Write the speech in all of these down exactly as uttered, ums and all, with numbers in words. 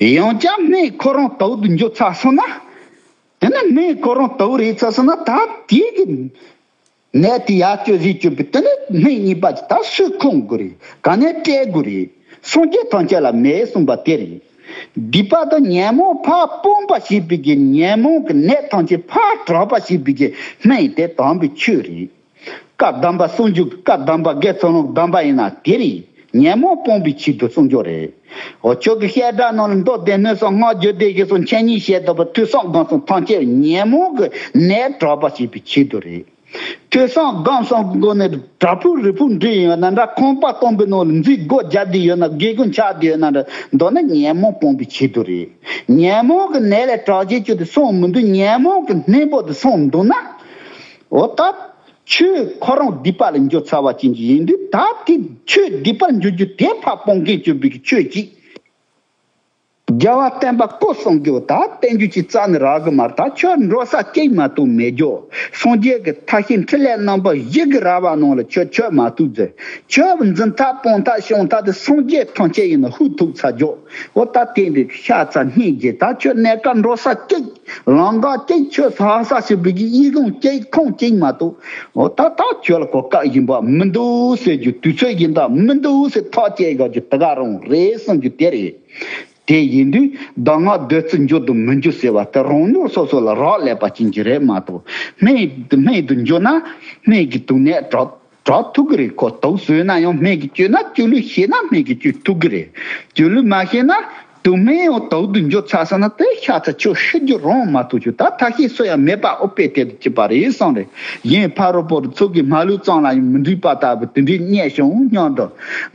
ཡང་བསྐྱར་སྨན་ཁོ་རང་དྭོགས་དུ་འགྱུར་ཚར་སོང་ན། དེ་ནི་སྨན་ཁོ་རང་དྭོགས་རེད་ཚར་སོང་ན། ད་དེ་གི་ནད་དེ་ཡར་བཅོས་ཟིན་བཅོས་པའི་དེ་ནི་སྨན་གཉིས་པ་ཅིག་ད་སུས་ཁུངས་དགོས་རེད། ག་ནས་སྤྲད་དགོས་རེད། སངས་རྒྱས་ཐམས་ཅད་ལ་མེད་གསུངས་པ་དེ་རེད། སྡིག་པ་དང་ཉོན་མོངས་ཕར་སྤོང་བ་ཞེས་པའི་གི་ཉོན་མོངས་ཀྱི་ནད་ཐམས་ཅད་ཕར་དྲག་པ་ཞེས་པའི་གི་སྨན་དེ་དམ་པའི་ཆོས་རེད། བཀའ་གདམས་པ་སངས་རྒྱས་ཀྱི་བཀའ་གདམས་པ་དགེ་ཚུལ་སློང་གི་གདམས་པ་ཡིན་ན་དེ་རེད། ཉོན་མོངས་སྤོང་བའི་ཆེད་དུ་གསུངས་ཀྱོག་རེད། འོ་ཁྱོད་ཀྱི་བཤད་གྲྭ་ནང་ལ་མདོ་སྡེ་སྣོད་གསུམ་སྔགས་རྒྱུད་སྡེ་བཞི་གསུམ་འཆད་ཉན་བཤད་ཐུབ་པ་ཐོས་བསམ་སྒོམ་གསུམ་ཐམས་ཅད་ཉོན་མོངས་ཀྱི་ནད་དྲག་པ་ཞེས་པའི་ཆེད་དུ་རེད། ཐོས་བསམ་སྒོམ་གསུམ་གྱི་སྒོ་ནས་དྲག་པོའི་རིལ་བུ་འདྲེས་ཡོད་ན་འདྲ། ཁང་པ་སྟོང་པའི་ནང་ལ་མཛོད་སྒོ་རྒྱབ་བསྡད་ཡོད་ན། སྒེའུ་ཁུང་ཆག་བསྡད་ཡོད་ན་འདྲ། མདོར་ན་ཉོན་མོངས་སྤོང་བའི་ཆེད་དུ་རེད། ཉོན་མོངས་ཀྱི་ནད་ལས་དྲག་བྱེད་ཆེད་དུ་སོང་མི་འདུག་ཉོན་མོངས་ཀྱི་གནས་བབ་དུ་སོང་འདུག་ན། འོ་ད། ཆོས་ཁོ་རང་སྡིག་པ་ལ་འགྱུར་ཚར་བ་ཅན་གྱི་ཡིན་དུས། ད་དེ་ཆོས་སྡིག་པར་འགྱུར་རྒྱུ་དེ་ཕར་སྤོང་མཁན་གྱུར་པའི་ཆོས་ཅིག་རྒྱལ་བ་བསྟན་པ་སྐུ་གསུང་རྒྱུ་ད་བསྟན་རྒྱུ་ཅིག་རྩ་ནས་རག་གི་མ་རེད། ད་ཁྱོད་འགྲོ་ས་གཅིག་མ་གཏོགས་མེད་རྒྱུ། སངས་རྒྱས་ཀྱི་ཐབས་ཤེས་འཕྲིན་ལས་རྣམ་པ་བཞི་གི་ར་བ་ནང་ལ་ཁྱོད་ཆོད་མ་ཐུབ་ཟེར། ཁྱོད་འཛིན་ཐབས་སྤོང་ཐབས་སྐྱོང་ཐབས་དེ་སངས་རྒྱས་ཐམས་ཅད་ཡིན་ན་ཧུད་ཐུག་ཚར་རྒྱུ། འོ་ད་དེ་འདྲའི་ཤ་ཚ་སྙིང་རྗེ། ད་ཁྱོད་གནས་སྐབས་འགྲོ་ས་གཅིག་ལམ་ཁ་གཅིག་ཁྱོད་ཟ་ས་ཞིག་པའི་གི་ཨི་ཁུང་གཅིག་ཁུང་གཅིག་མ་གཏོགས། འོ་ད་ད་ཁྱོད་ལ་གོ་སྐབས་ཡིན་པ་མི་འདུག་ཟེར་རྒྱུ། དུས་ཚོད་ཡིན་ད་མི་འདུག་ཟེར། ཐག་བཅད་དགོས་རྒྱུ་དེ་ག་རང་རེད་བསམ་རྒྱུ་དེ་རེད། དེ་ཡིན་དུས་གདམས་ངག་བདུད་རྩི་འགྱུར་དང་མི་འགྱུར་ཟེར་བ་དེ་རང་ཉིད་སོ་སོ་ལ་རག་ལས་པ་ཅན་གྱི་རེད་མ་གཏོགས། སྨན་སྨན་དུ་འགྱུར་ན་སྨན་གྱི་དུག་ནད་དྲག་དྲག་ཐུབ་ཀྱི་རེད། ཁོ་དུག་ཟོས་ན་ཡང་སྨན་གྱིས་བཅོས་ན། བཅོས་ལུགས་ཤེས་ན་སྨན་གྱིས་བཅོས་ཐུབ་ཀྱི་རེད། བཅོས་ལུགས་མ་ཤེས་ན་དུག་སྨན་ཡང་དུག་ཏུ་འགྱུར་ཚར་སོང་ན་དེ་ཤ་ཚ་ཁྱོད་ཤི་རྒྱུ་རང་མ་གཏོགས་ཁྱོད་ད་ཐབས་ཤེས་སུ་ཡང་མེད་པ། ཨོ་པེ་དེ་དུ་སྐྱིད་པ་རེད་བསམ་རེད། གཞན་ཕ་རོལ་པོ་རུ་ཚོགས་ཀྱི་མ་ལུས་ཙམ་ལ་ཡང་མི་འགྲིག་པ་ལྟ་བུ་དེ་འདྲའི་རྙེད་བྱུང་སྙམ་དུ།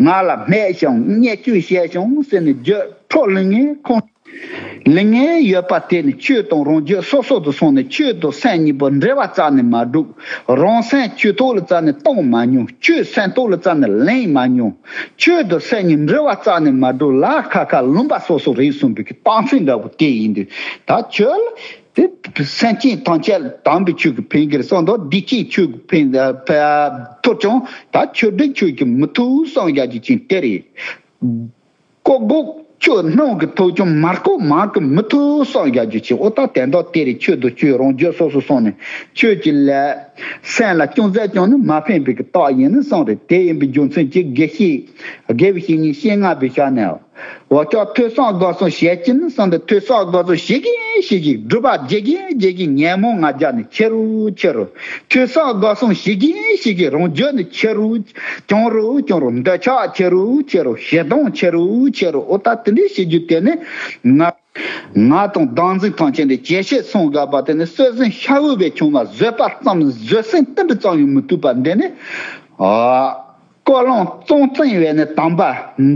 ང་ལ་སྨན་བྱུང་བརྙས་བཅོས་བྱས་བྱུང་ཟེར་ནས་བརྗོད་འཕྲོ་ལེན་མཁན་ཁོང་། ལེན་མཁན་ཡོད་པ་དེ་ནི་ཆོས་དང་རང་རྒྱུད་སོ་སོ་དུ་སོང་ནས་ཆོས་དང་སེམས་གཉིས་པོ་འབྲེལ་བ་རྩ་ནས་མ་གྲུབ། རང་སེམས་ཆོས་ཐོག་ལ་རྩ་ནས་གཏོང་མ་མྱོང་། ཆོས་སེམས་ཐོག་ལ་རྩ་ནས་ལེན་མ་མྱོང་། ཆོས་དང་སེམས་གཉིས་འབྲེལ་བ་རྩ་ནས་མ་གྲུབ། ལ་ཁ་ཁ་ལུང་པ་སོ་སོ་རེད་གསུངས་པའི་གི་རྟགས་མཚན་འདྲ་བོ་དེ་ཡིན་དུས། ད་ཁྱོད་ལ་དེ་སེམས་ཅན་ཐམས་ཅད་དམ་པའི་ཆོས་ཀྱི་ཕན་གྱི་རེད་བསམ་དང་། བདེ་སྐྱིད་ཆོས་ཀྱི་ཕན་ཐོབ་ཀྱང་ད་ཆོས་སྒྲིག་ཆོས་ཀྱི་མི་ཐུབ་བསམ་ཡག་གི་ཅིང་དེ་རེད། ཀོ་གོ་ཁྱོད་སྣང་གི་ཐོག་ཀྱང་མར་ཀོ་མང་གི་མི་ཐུབ་བསམ་ཡག་རྒྱུ་ཆེ། ཨོ་ད་དེ་འདྲ་དེ་རེད། ཆོས་དང་ཆོས་རང་རྒྱུད་སོ་སོ་སོང་ནས་ཆོས་ཀྱི་ལས་སེམས་ལ་ཅུང་ཟད་ཀྱང་ནི་མ་ཕན་པའི་གི་རྟགས་ཡིན་ནི་བསམ་རེད། དེ་ཡིན་པའི་རྒྱུ་མཚན་གྱིས་དགེ་བཤེས་དགེ་བའི་བཤེས་གཉེན་སྤྱན་སྔ་བའི་ཞལ་ནས། འོ་ཅག་ཐོས་བསམ་སྒོམ་གསུམ་བྱེད་ཀྱིན་བསམ་སྟེ་ཐོས་བསམ་སྒོམ་གསུམ་བྱེད་ཀྱིན་བྱེད་ཀྱིན་སྒྲུབ་པ་རྒྱས་ཀྱིན་རྒྱས་ཀྱིན་ཉོན་མོངས་ལྔ་བརྒྱ་ནི་ཆེ་རུ་ཆེ་རུ། ཐོས་བསམ་སྒོམ་གསུམ་བྱེད་ཀྱིན་བྱེད་ཀྱིན་རང་རྒྱུད་ནི་ཆེ་རུ་ཆུང་རུ་ཆུང་རུ། འདོད་ཆགས་ཆེ་རུ་ཆེ་རུ། ཞེ་སྡང་ཆེ་རུ་ཆེ་རུ། འོ་ད་དེ་འདྲའི་བྱེད་རྒྱུ་དེ་ནི་ང་ང་དང་བདག་འཛིན་ཐམས་ཅད་འདི་ཇེ་ཆེར་སོང་དགོས་པ་དེ་ནི་སྲོལ་རྒྱུན་ཤ་འུ་བའི་ཆུང་བ་བཟོད་པ་ཙམ་བཟོད་སེམས་ཏིལ་འབྲུ་ཙམ་ཡང་མི་ཐུབ་པ་འདི་ནི། ཨ། ཀོ་ལོང་ཙོང་ཙེང་བས་ནི་དམ་པ་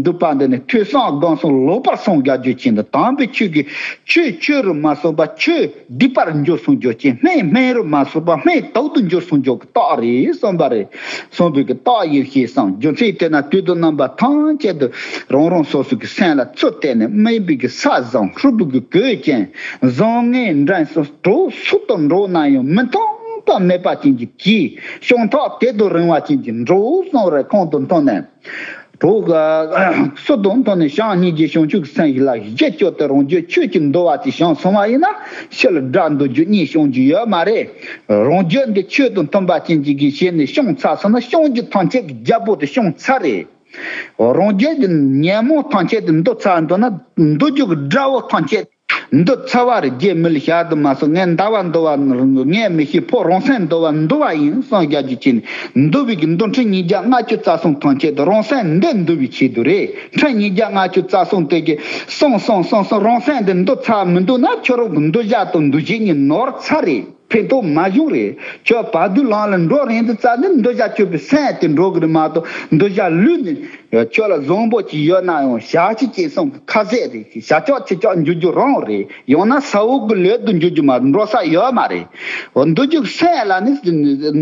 འདུས་པ་འདི་ནི་ཐོས་བསམ་སྒོམ་གསུམ་ལོག་པར་སོང་རྒྱག་རྒྱུ་ཅན་དུ། དམ་པའི་ཆོས་ཀྱི་ཆོས་ཆོས་རུ་མ་སོང་བ་ཆོས་སྡིག་པར་འགྱུར་སོང་རྒྱུ་ཅན། སྨན་སྨན་རུ་མ་སོང་བ་སྨན་དུག་ཏུ་འགྱུར་སོང་རྒྱུ་གི་རྟགས་རེད་བསམ་པ་རེད། བསམ་པའི་གི་རྟགས་ཡིན་ཞེས་བསམ། རྒྱུ་མཚན་དེ་ན་དུས་དང་རྣམ་པ་ཐམས་ཅད་དུ་རང་རང་སོ་སོ་གི་སེམས་ལ་ཚུར་བལྟས་ནས་དམན་པའི་གི་ས་བཟང་ཧྲུལ་པོའི་གི་གོས་ཅན། བཟང་ངན་འགྲན་སོང་གྲོགས་སུ་དང་འགྲོགས་ན་ཡང་མི་མཐུན་པ་མེད་པ་ཅན་གྱི་གྱིས། ཤོང་ཐག་དེ་དང་རིང་བ་ཅན་གྱི་འགྲོ་སོང་རེ་ཁོང་དུ་མཐོང་ནས། གྲོགས་སུ་དང་མཐོང་ནས་བྱམས་སྙིང་རྗེ་བྱང་ཆུབ་ཀྱི་སེམས་ཤིག་ལ་གཞི་བཅོལ་ཏེ་རང་རྒྱུད་ཆོས་ཀྱི་འདུལ་བ་དེ་བྱང་སོང་བ་ཡིན་ན་ཕྱི་ལ་དགྲ་འདུལ་རྒྱུ་གཉིས་བྱུང་རྒྱུ་ཡོད་མ་རེད། རང་རྒྱུད་འདི་ཆོས་དང་མཐུན་པ་ཅན་གྱི་གི་ཞེན་ནས་བྱང་ཚར་སོང་ན་བྱང་རྒྱུ་ཐམས་ཅད་ཀྱི་རྒྱལ་པོ་དེ་བྱང་ཚར་རེད། རང་རྒྱུད་ཀྱི་ཉོན་མོངས་ཐམས་ཅད་དེ་འདུལ་ཚར་འདུག་ན་འདུལ་རྒྱུ་གི་དགྲ་བོ་ཐམས་ཅད་འདུལ་ཚར་བ་རེད། རྗེ་མི་ལ་ཞག་དུ་མ་སོང་ངས་འདའ་བ་འདུལ་བ་ངས་མི་ཤེས། ཕོ་རང་སེམས་འདུལ་བ་འདུལ་བ་ཡིན་བསམ་རྒྱག་རྒྱུ་ཅན། འདུལ་བའི་གི་འདུལ་ཕྲན་ཉིས་བརྒྱ་ལྔ་བཅུ་རྩ་གསུམ་ཐམས་ཅད་དུ་རང་སེམས་འདི་འདུལ་བའི་ཆེད་དུ་རེད། ཕྲན་ཉིས་བརྒྱ་ལྔ་བཅུ་རྩ་གསུམ་དེ་གི་སོང་སོང་སོང་སོང་རང་སེམས་འདི་འདུལ་ཚར་མི་འདུག་ན་ཁྱོད་རང་གི་འདུལ་བྱ་དང་འདུལ་བྱེད་གཉིས་ནོར་ཚར་རེད། ཕན་ཐོགས་མ་བྱུང་རེད། ཁྱོད་བར་དོའི་ལམ་ལ་འགྲོ་རན་དུས་ཙམ་ནས་འདུལ་བྱ་སྤྱོད་པའི་སེམས་དེ་འགྲོ་གི་རེད་མ་གཏོགས་འདུལ་བྱ་ལུས་ནས་ཁྱོད་ལ་བཟང་པོ་ཅིག་ཡོད་ན་ཡང་ཞག་གཅིག་གཅིག་སོང་གི་ཁ་ཟས་རེད། བྱ་ཆོག་བྱེད་ཆོག་འགྱུར་རྒྱུ་རང་རེད། ཡང་ན་ས་འོག་གི་ལོད་དུ་འགྱུར་རྒྱུ་མ་འགྲོ་ས་ཡོད་མ་རེད། འོ་འདུལ་རྒྱུ་སེམས་ལ་ནི་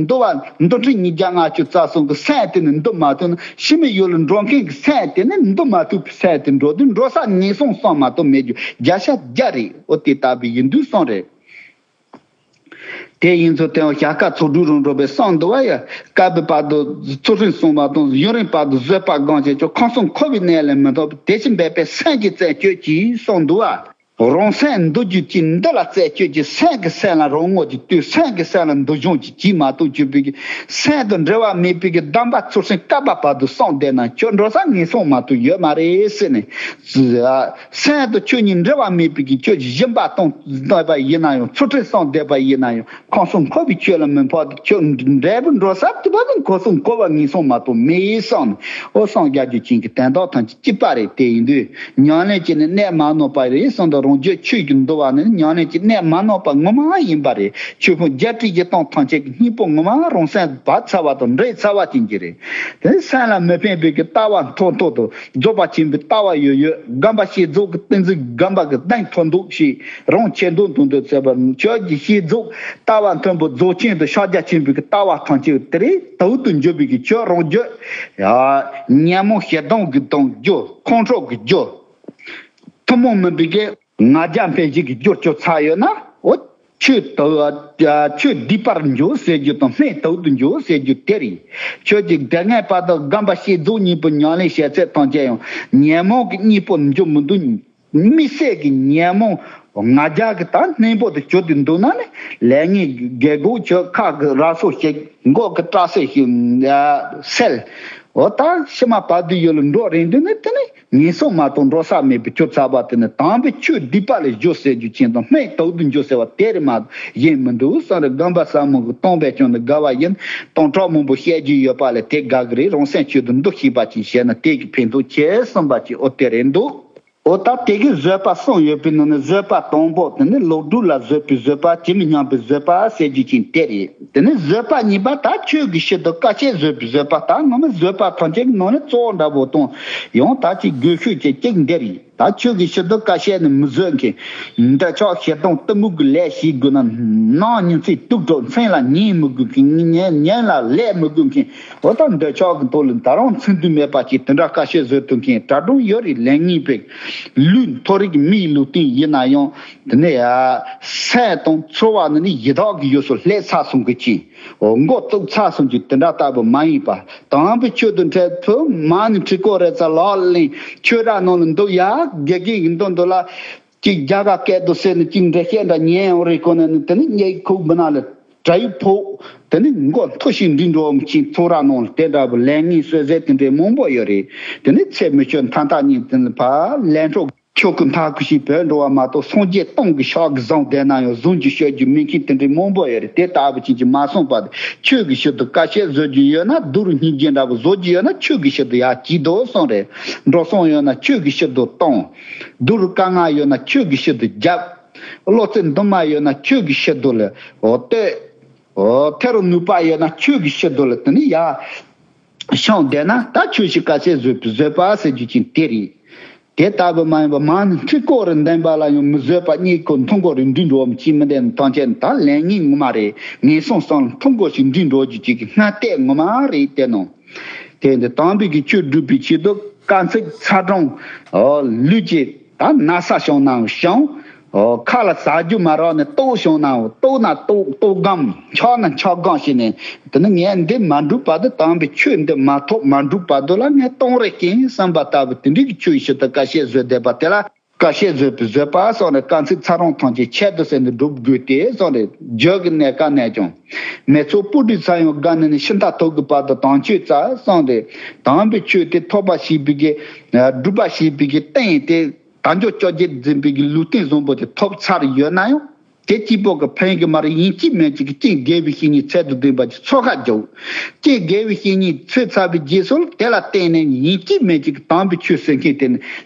འདུལ་བ་འདུལ་ཕྲན་ཉིས་བརྒྱ་ལྔ་བཅུ་རྩ་གསུམ་གི་སེམས་དེ་ནི་འདུལ་མ་ཐུབ་ན་ཕྱི་མའི་ཡུལ་ལ་འགྲོ་མཁན་གི་སེམས་དེ་ནི་འདུལ་མ་ཐུབ་པའི་སེམས་དེ་འགྲོ་དུས་འགྲོ་ས་ངན་སོང་གསུམ་མ་གཏོགས་མེད་རྒྱུ་བརྒྱ་ཆ་བརྒྱ་རེད། འོ་དེ་ལྟ་བུ་ཡིན་དུས་སོང་རེད། དེ་ཡིན་ཚུལ་དེའང་ཞྭ་སྐད་ཚོགས་དྲུག་རིམ་གྲོ་པས་གསུངས་འདུག་བ་ཡ། བསྐལ་པའི་བར་དུ་ཚུལ་ཁྲིམས་སྲུང་བ་དང་ཡུན་རིང་བར་དུ་བཟོད་པ་སྒོམ་བྱས་ཀྱང་ཁམས་གསུམ་འཁོར་བའི་གནས་ལས་མི་ཐར་བའི་དེ་བཞིན་གཤེགས་པའི་སེམས་ཀྱི་རྩད་གཅོད་ཀྱིས་གསུངས་འདུག་བ། རང་སེམས་འདུལ་རྒྱུ་གཅིག་འདི་ལ་རྩད་གཅོད་ཀྱིས། སེམས་ཀྱིས་སེམས་ལ་རང་ངོ་ཅིག་ལྟོས། སེམས་ཀྱིས་སེམས་ལ་འདུལ་སྦྱོང་ཅིག་བགྱིས་མ་གཏོགས་གྱུར་པའི་སེམས་དང་འབྲལ་བ་མེད་པའི་གདམས་པ་ཚུལ་ཁྲིམས་བསྐལ་པ་བར་དུ་སྲུང་བསྡད་ན་ཁྱོད་འགྲོ་ས་ངན་སོང་མ་གཏོགས་ཡོད་མ་རེད་ཟེར་ནས། སེམས་དང་ཆོས་གཉིས་འབྲལ་བ་མེད་པའི་གི་ཆོས་སྦྱིན་པ་གཏོང་བསྡད་པ་ཡིན་ན་ཡང་། ཚུལ་ཁྲིམས་སྲུང་བསྡད་པ་ཡིན་ན་ཡང་། ཁམས་གསུམ་འཁོར་བའི་ཆོས་ལ་མི་འཕོ་སྟེ། ཁྱོད་འབྲས་བུ་འགྲོ་ས་དེ་བ་ནི་ཁམས་གསུམ་འཁོར་བ་ངན་སོང་མ་གཏོགས་མེད་གསུངས་ནས། འོ་སངས་རྒྱས་ཀྱི་བྱིན་གྱིས་དོན་དག་ཐམས་ཅད་གཅིག་པ་རེད། དེ་ཡིན་དུས་ཉམས་ལེན་བྱས་ནས་གནད་མ་རྣོ་བ་རེད་གསུངས་དང་། རང་རྒྱུད་ཆོས་ཀྱི་འདུལ་བ་ནི་ཉམས་ལེན་གྱི་གནད་མ་རྣོ་བ་ངོ་མ་ཡིན་པ་རེད། ཆོས་ཕུང་བརྒྱད་ཁྲི་བཞི་སྟོང་ཐམས་ཅད་ཀྱི་སྙིང་པོ་ངོ་མ་རང་སེམས་བབས་ཚར་བ་དང་འདྲེས་ཚར་བ་ཅན་གྱི་རེད། དེ་སེམས་ལ་མི་ཕན་པའི་གི་ལྟ་བ་མཐོ་མཐོ་དང་། རྫོགས་པ་ཆེན་པོའི་ལྟ་བ་ཡོད་ཡོད། སྒོམ་པ་བསྐྱེད་རྫོགས་ཀྱི་ཏིང་འཛིན་སྒོམ་པ་གི་གདེང་མཐོ་འདུག་ཞེས་རང་ཆེ་མཐོང་དུ་འདོད་ཚེ་བར་ཆོས་ཀྱི་བསྐྱེད་རྫོགས་ལྟ་བ་མཐོན་པོ་རྫོགས་ཆེན་དང་ཕྱག་རྒྱ་ཆེན་པོའི་གི་ལྟ་བ་ཐམས་ཅད་དེ་རེད། དུ་དུ་འཇུག་པའི་གི་ཆོས་རང་རྒྱུད། ཉོན་མོངས་ཞེ་སྡང་གི་དང་རྒྱུ། ཁོང་ཁྲོ་གི་རྒྱུ། ཐུན་མོང་མིན་པའི་གི་ང་རྒྱལ་འཕེལ་བྱེད་ཀྱི་རྒྱུར་གྱུར་ཚར་ཡོད་ན། འོ། ཆོས་དུ་ཆོས་སྡིག་པར་འགྱུར་ཟེར་རྒྱུ་དང་སྨན་དུ་དུ་འགྱུར་ཟེར་རྒྱུ་དེ་རེད། ཁྱོད་ཀྱི་དེ་སྔའི་བར་དུ་སྒོམ་པ་བསྐྱེད་རྫོགས་གཉིས་པོ་ཉམས་ལེན་བྱས་ཚད་ཐམས་ཅད་ཡང་ཉོན་མོངས་ཀྱི་གཉེན་པོ་འཇུག་མི་འདུག་དམིགས་བསལ་གྱི་ཉོན་མོངས་ང་རྒྱལ་གྱི་དང་གནས་པོ་དུ་གྱུར་ཏེ་འདུག་ན་ནི། ལས་ངན་དགེ་སྒོ་ཆོས་ཁ་གི་ར་སོ་ཞིག་མགོ་གི་སྐྲ་སེ་ཞིག་སེལ། འོ་ད་ཕྱི་མ་བར་དུ་ཡུལ་ལ་འགྲོ་རན་དུས་ནི་དེ་ནི། ངན་སོང་མ་གཏོགས་འགྲོ་ས་མེད་པའི་ཆོས་ཚར་བ་དེ་ནི་དམ་པའི་ཆོས་སྡིག་པ་ལས་གྱུར་ཟེར་རྒྱུ་ཅན་དང་སྨན་དུ་དུ་འགྱུར་ཟེར་བ་དེ་རེད་མ་གཏོགས་གཞན་མི་འདུག་བསམ་རེ། སྒོམ་པ་ཟབ་མོ་གི་སྟོང་པས་ཀྱང་ནི་དགའ་བ་ཡིན། སྟོང་ཕྲག་མང་པོ་བཤད་རྒྱུ་ཡོད་པ་ལས་དེ་དགའ་གི་རེད། རང་སེམས་ཆོས་དུ་འདུ་ཤེས་པ་ཅིག་བྱས་ན་དེ་གི་ཕན་ཐོགས་ཆེ་གསུངས་པ་ཅིག་འོ་དེ་རེད་འདུག་འོ་ད་དེ་གི་བཟོད་པ་གསུམ་ཡོད་པའི་ནང་ནས་བཟོད་པ་དང་པོ་དེ་ནི་ལོག་སྒྲིབ་ལ་བཟོད་པའི་བཟོད་པ། ཇི་མི་སྙམ་པའི་བཟོད་པ་ཟེར་རྒྱུ་ཅན་དེ་རེད། དེ་ནས་བཟོད་པ་གཉིས་པ་ད་ཆོས་ཀྱི་ཕྱིར་དུ་དཀའ་སྤྱད་བཟོད་པའི་བཟོད་པ། ད་ངོ་མ་བཟོད་པ་ཐམས་ཅད་ཀྱི་ནང་ནས་གཙོ་བོ་འདྲ་པོ་དང་ཡང་ད་ཅིག་དགོས་ཤོས་ཅིག་གཅིག་འདི་རེད། ད་ཆོས་ཀྱི་ཕྱིར་དུ་དཀའ་སྤྱད་ནི་མི་བཟོད་མཁན། འདོད་ཆགས་ཞེ་སྡང་གཏི་མུག་གི་ལས་བྱེད་དགོས་ན་ནང་ཉིན་མཚན་དུག་གྲོགས། མཚན་ལ་ཉན་མི་དགོས་མཁན། ཉན་ཉན་ལ་ལས་མི་དགོས་མཁན། འོ་ད་འདོད་ཆགས་ཀྱི་ཐོག་ལ་ད་རུང་ཚིག་མདུན་མེད་པ་ཅིག་དེ་འདྲ་དཀའ་སྤྱད་བཟོད་ཐུབ་མཁན་གྲྭ་གྲོང་ཡོད་རེད། ལས་ངན་པའི་ལུས་མཐོ་རིས་ཀྱི་མིའི་ལུས་རྟེན་ཡིན་ན་ཡང་དེ་ནས་ཡ་སེམས་དང་ཚོར་བ་ནི་ནི་ཡི་དྭགས་ཀྱི་ཡུལ་སུ་སླེབས་ཚར་སོང་གི་ཅིང་། འོ་མགོ་བཙུགས་ཚར་སོང་གི་དེ་འདྲ་ལྟ་བུ་མ་ཡིན་པ། དམ་པའི་ཆོས་དང་འཕྲད་ཐུབ་མ་ནི་ཁྲི་ཀོ་རེ་ཚ་ལག་ལེན་ཆོས་ར་ནང་ལ་འདུག་ཡ་དགེ་རྒན་གྱི་འདུན་དུ་ལ་གཅིག་རྒྱ་གར་སྐད་དུ་ཟེར་ནས་གཅིག་འགྲེལ་བཤད་འདྲ་ཉན་ཡོང་རེ་ཁོ་ན་ནི་དེ་ནི་ཉེ་ཁུག་མི་ན་ལ་གྲ་ཡི་ཕོག་དེ་ནི་མགོ་མཐོ་ཞིག་འདྲི་འགྲོ་བ་མི་ཆེན་ཚོ་ར་ནང་ལ་དེ་འདྲ་བུ་ལས་ངན་གསོད་ཟེར་དེ་འདྲའི་མང་པོ་ཡོད་རེད། དེ་ནི་ཚེ་མི་ཆོད་མཐའ་མཐའ་གཉིས་དེ་ནི་ཕ་ལན་གྲོགས། ཆོས་ཀྱི་མཐའ་ཁུ་ཞིག་བོད་འགྲོ་བ་མ་གཏོགས་སངས་རྒྱས་སྟོང་གི་ཕྱག་གི་བཟང་བསྡད་ན་ཡང་བཟུང་རྒྱུ་ཤོད་རྒྱུ་མེད་མཁན་དེ་འདྲའི་མང་པོ་ཡོད་རེད། དེ་ལྟ་བུ་ཅན་གྱིས་མ་གསུངས་པ་དེ་ཆོས་ཀྱི་ཕྱིར་དུ་དཀའ་སྤྱད་བཟོ་རྒྱུ་ཡོད་ན་སྡུག་རུ་སྙིང་རྗེ་འདྲ་བོ་བཟོ་རྒྱུ་ཡོད་ན་ཆོས་ཀྱི་ཕྱིར་དུ་ཡར་གྱིས་དོ་གསུངས་རེད། འགྲོ་སོང་ཡོད་ན་ཆོས་ཀྱི་ཕྱིར་དུ་གཏོང་། སྡུག་རུ་དཀའ་ངལ་ཡོད་ན་ཆོས་ཀྱི་ཕྱིར་དུ་རྒྱབ། བློ་རྩེ་འདུན་མ་ཡོད་ན་ཆོས་ཀྱི་ཕྱིར་དུ་ལ་འོ་ལྟོས། འོ་ཐེ་རུ་ནུས་པ་ཡོད་ན་ཆོས་ཀྱི་ཕྱིར་དུ་ལ་དེ་ནི་ཡར་ཤོང་བསྡད་ན་ད་ཆོས་ཤིག་དཀའ་སྤྱད་བཟོད་པའི་བཟོད་པ་ཟེར་རྒྱུ་ཅན་དེ་རེད། དེ་ལྟ་བུ་མ་ཡིན་པ་མ་ནི་ཁྲི་ཀོ་རུ་འདོན་པ་ལ་ཡང་མི་བཟོད་པ་གཉིས་ཀོ་མཐོང་གོ་རུ་འདྲི་འགྲོ་བ་མི་ཅི་མི་འདྲ་ཐམས་ཅད་ད་ལས་ངན་ངོ་མ་རེད། ངན་སོང་གསུམ་ལ་མཐོང་གོ་ཞིག་འདྲི་འགྲོ་རྒྱུ་ཅིག་གི་སྔ་ལྟས་ངོ་མ་རེད་དེ་ནོ། དེ་འདི་དམ་པའི་གི་ཆོས་སྒྲུབ་པའི་ཆེད་དུ་དཀའ་ཚེགས་ཚ་གྲང་ལུས་ཀྱི་ད་ན་ས་བྱུང་ནའང་བྱུང་། ཁ་ལ་ཟ་རྒྱུ་མ་རག་ནས་ལྟོགས་བྱུང་ནའང་ལྟོགས་ན་ལྟོགས་ལྟོགས་སྒམ་འཁྱག་ན་འཁྱག་སྒམ་བྱས་ནས་དེ་ནི་ངས་འདི་མ་འགྲུབ་བར་དུ་དམ་པའི་ཆོས་འདི་མ་ཐོབ་མ་འགྲུབ་བར་དུ་ལ་ངས་གཏོང་རེ་སྐྱེན་བསམ་པ་ལྟ་བུ་དེ་འདྲའི་གི་ཆོས་ཡི་ཕྱིར་དུ་དཀའ་སྤྱད་བཟོད་བསྡད་པ་དེ་ལ་དཀའ་སྤྱད་བཟོད་པའི་བཟོད་པ་སོགས་ནས་དཀའ་ཚེགས་ཚ་གྲང་ཐམས་ཅད་ཆེད་དུ་བསྲེ་ནས་སྒྲུབ་དགོས་ཏེ་སོགས་ནས་རྒྱུད་ཀྱི་གནས་སྐབས་ནས་ཀྱང་། མེ་ཚོགས་སྤུ་གྲིའི་ཚ་ཡང་དགའ་ནས་ནི་ཤིང་རྟ་ཐོག་གི་བར་དུ་དམ་ཆོས་རྩ་གསུངས་ཏེ། དམ་པའི་ཆོས་དེ་ཐོབ་པ་བྱེད་པའི་གི་སྒྲུབ་པ་བྱེད་པའི་གི་རྟེན་དེ་དལ་འབྱོར་བཅོ་བརྒྱད་འཛིན་པའི་གི་ལུས་རྟེན་བཟང་པོ་དེ་ཐོབ་ཚར་ཡོད་ན་ཡང་དེ་གཅིག་པོ་གི་ཕན་གི་མ་རེད། ཡིན་གཅིག་མིན་གཅིག་གི་རྐྱེན་དགེ་བའི་བཤེས་གཉེན་ཚད་དུ་ལྡན་པ་ཅིག་འཚོལ་ཁ་རྒྱོབ། རྐྱེན་དགེ་བའི་བཤེས་གཉེན་འཚོལ་ཚར་བའི་རྗེས་སུ་དེ་ལ་བརྟེན་ནས་ཡིན་གཅིག་མིན་གཅིག་གི་དམ་པའི་ཆོས་ཟེར་མཁན་དེ་ནི།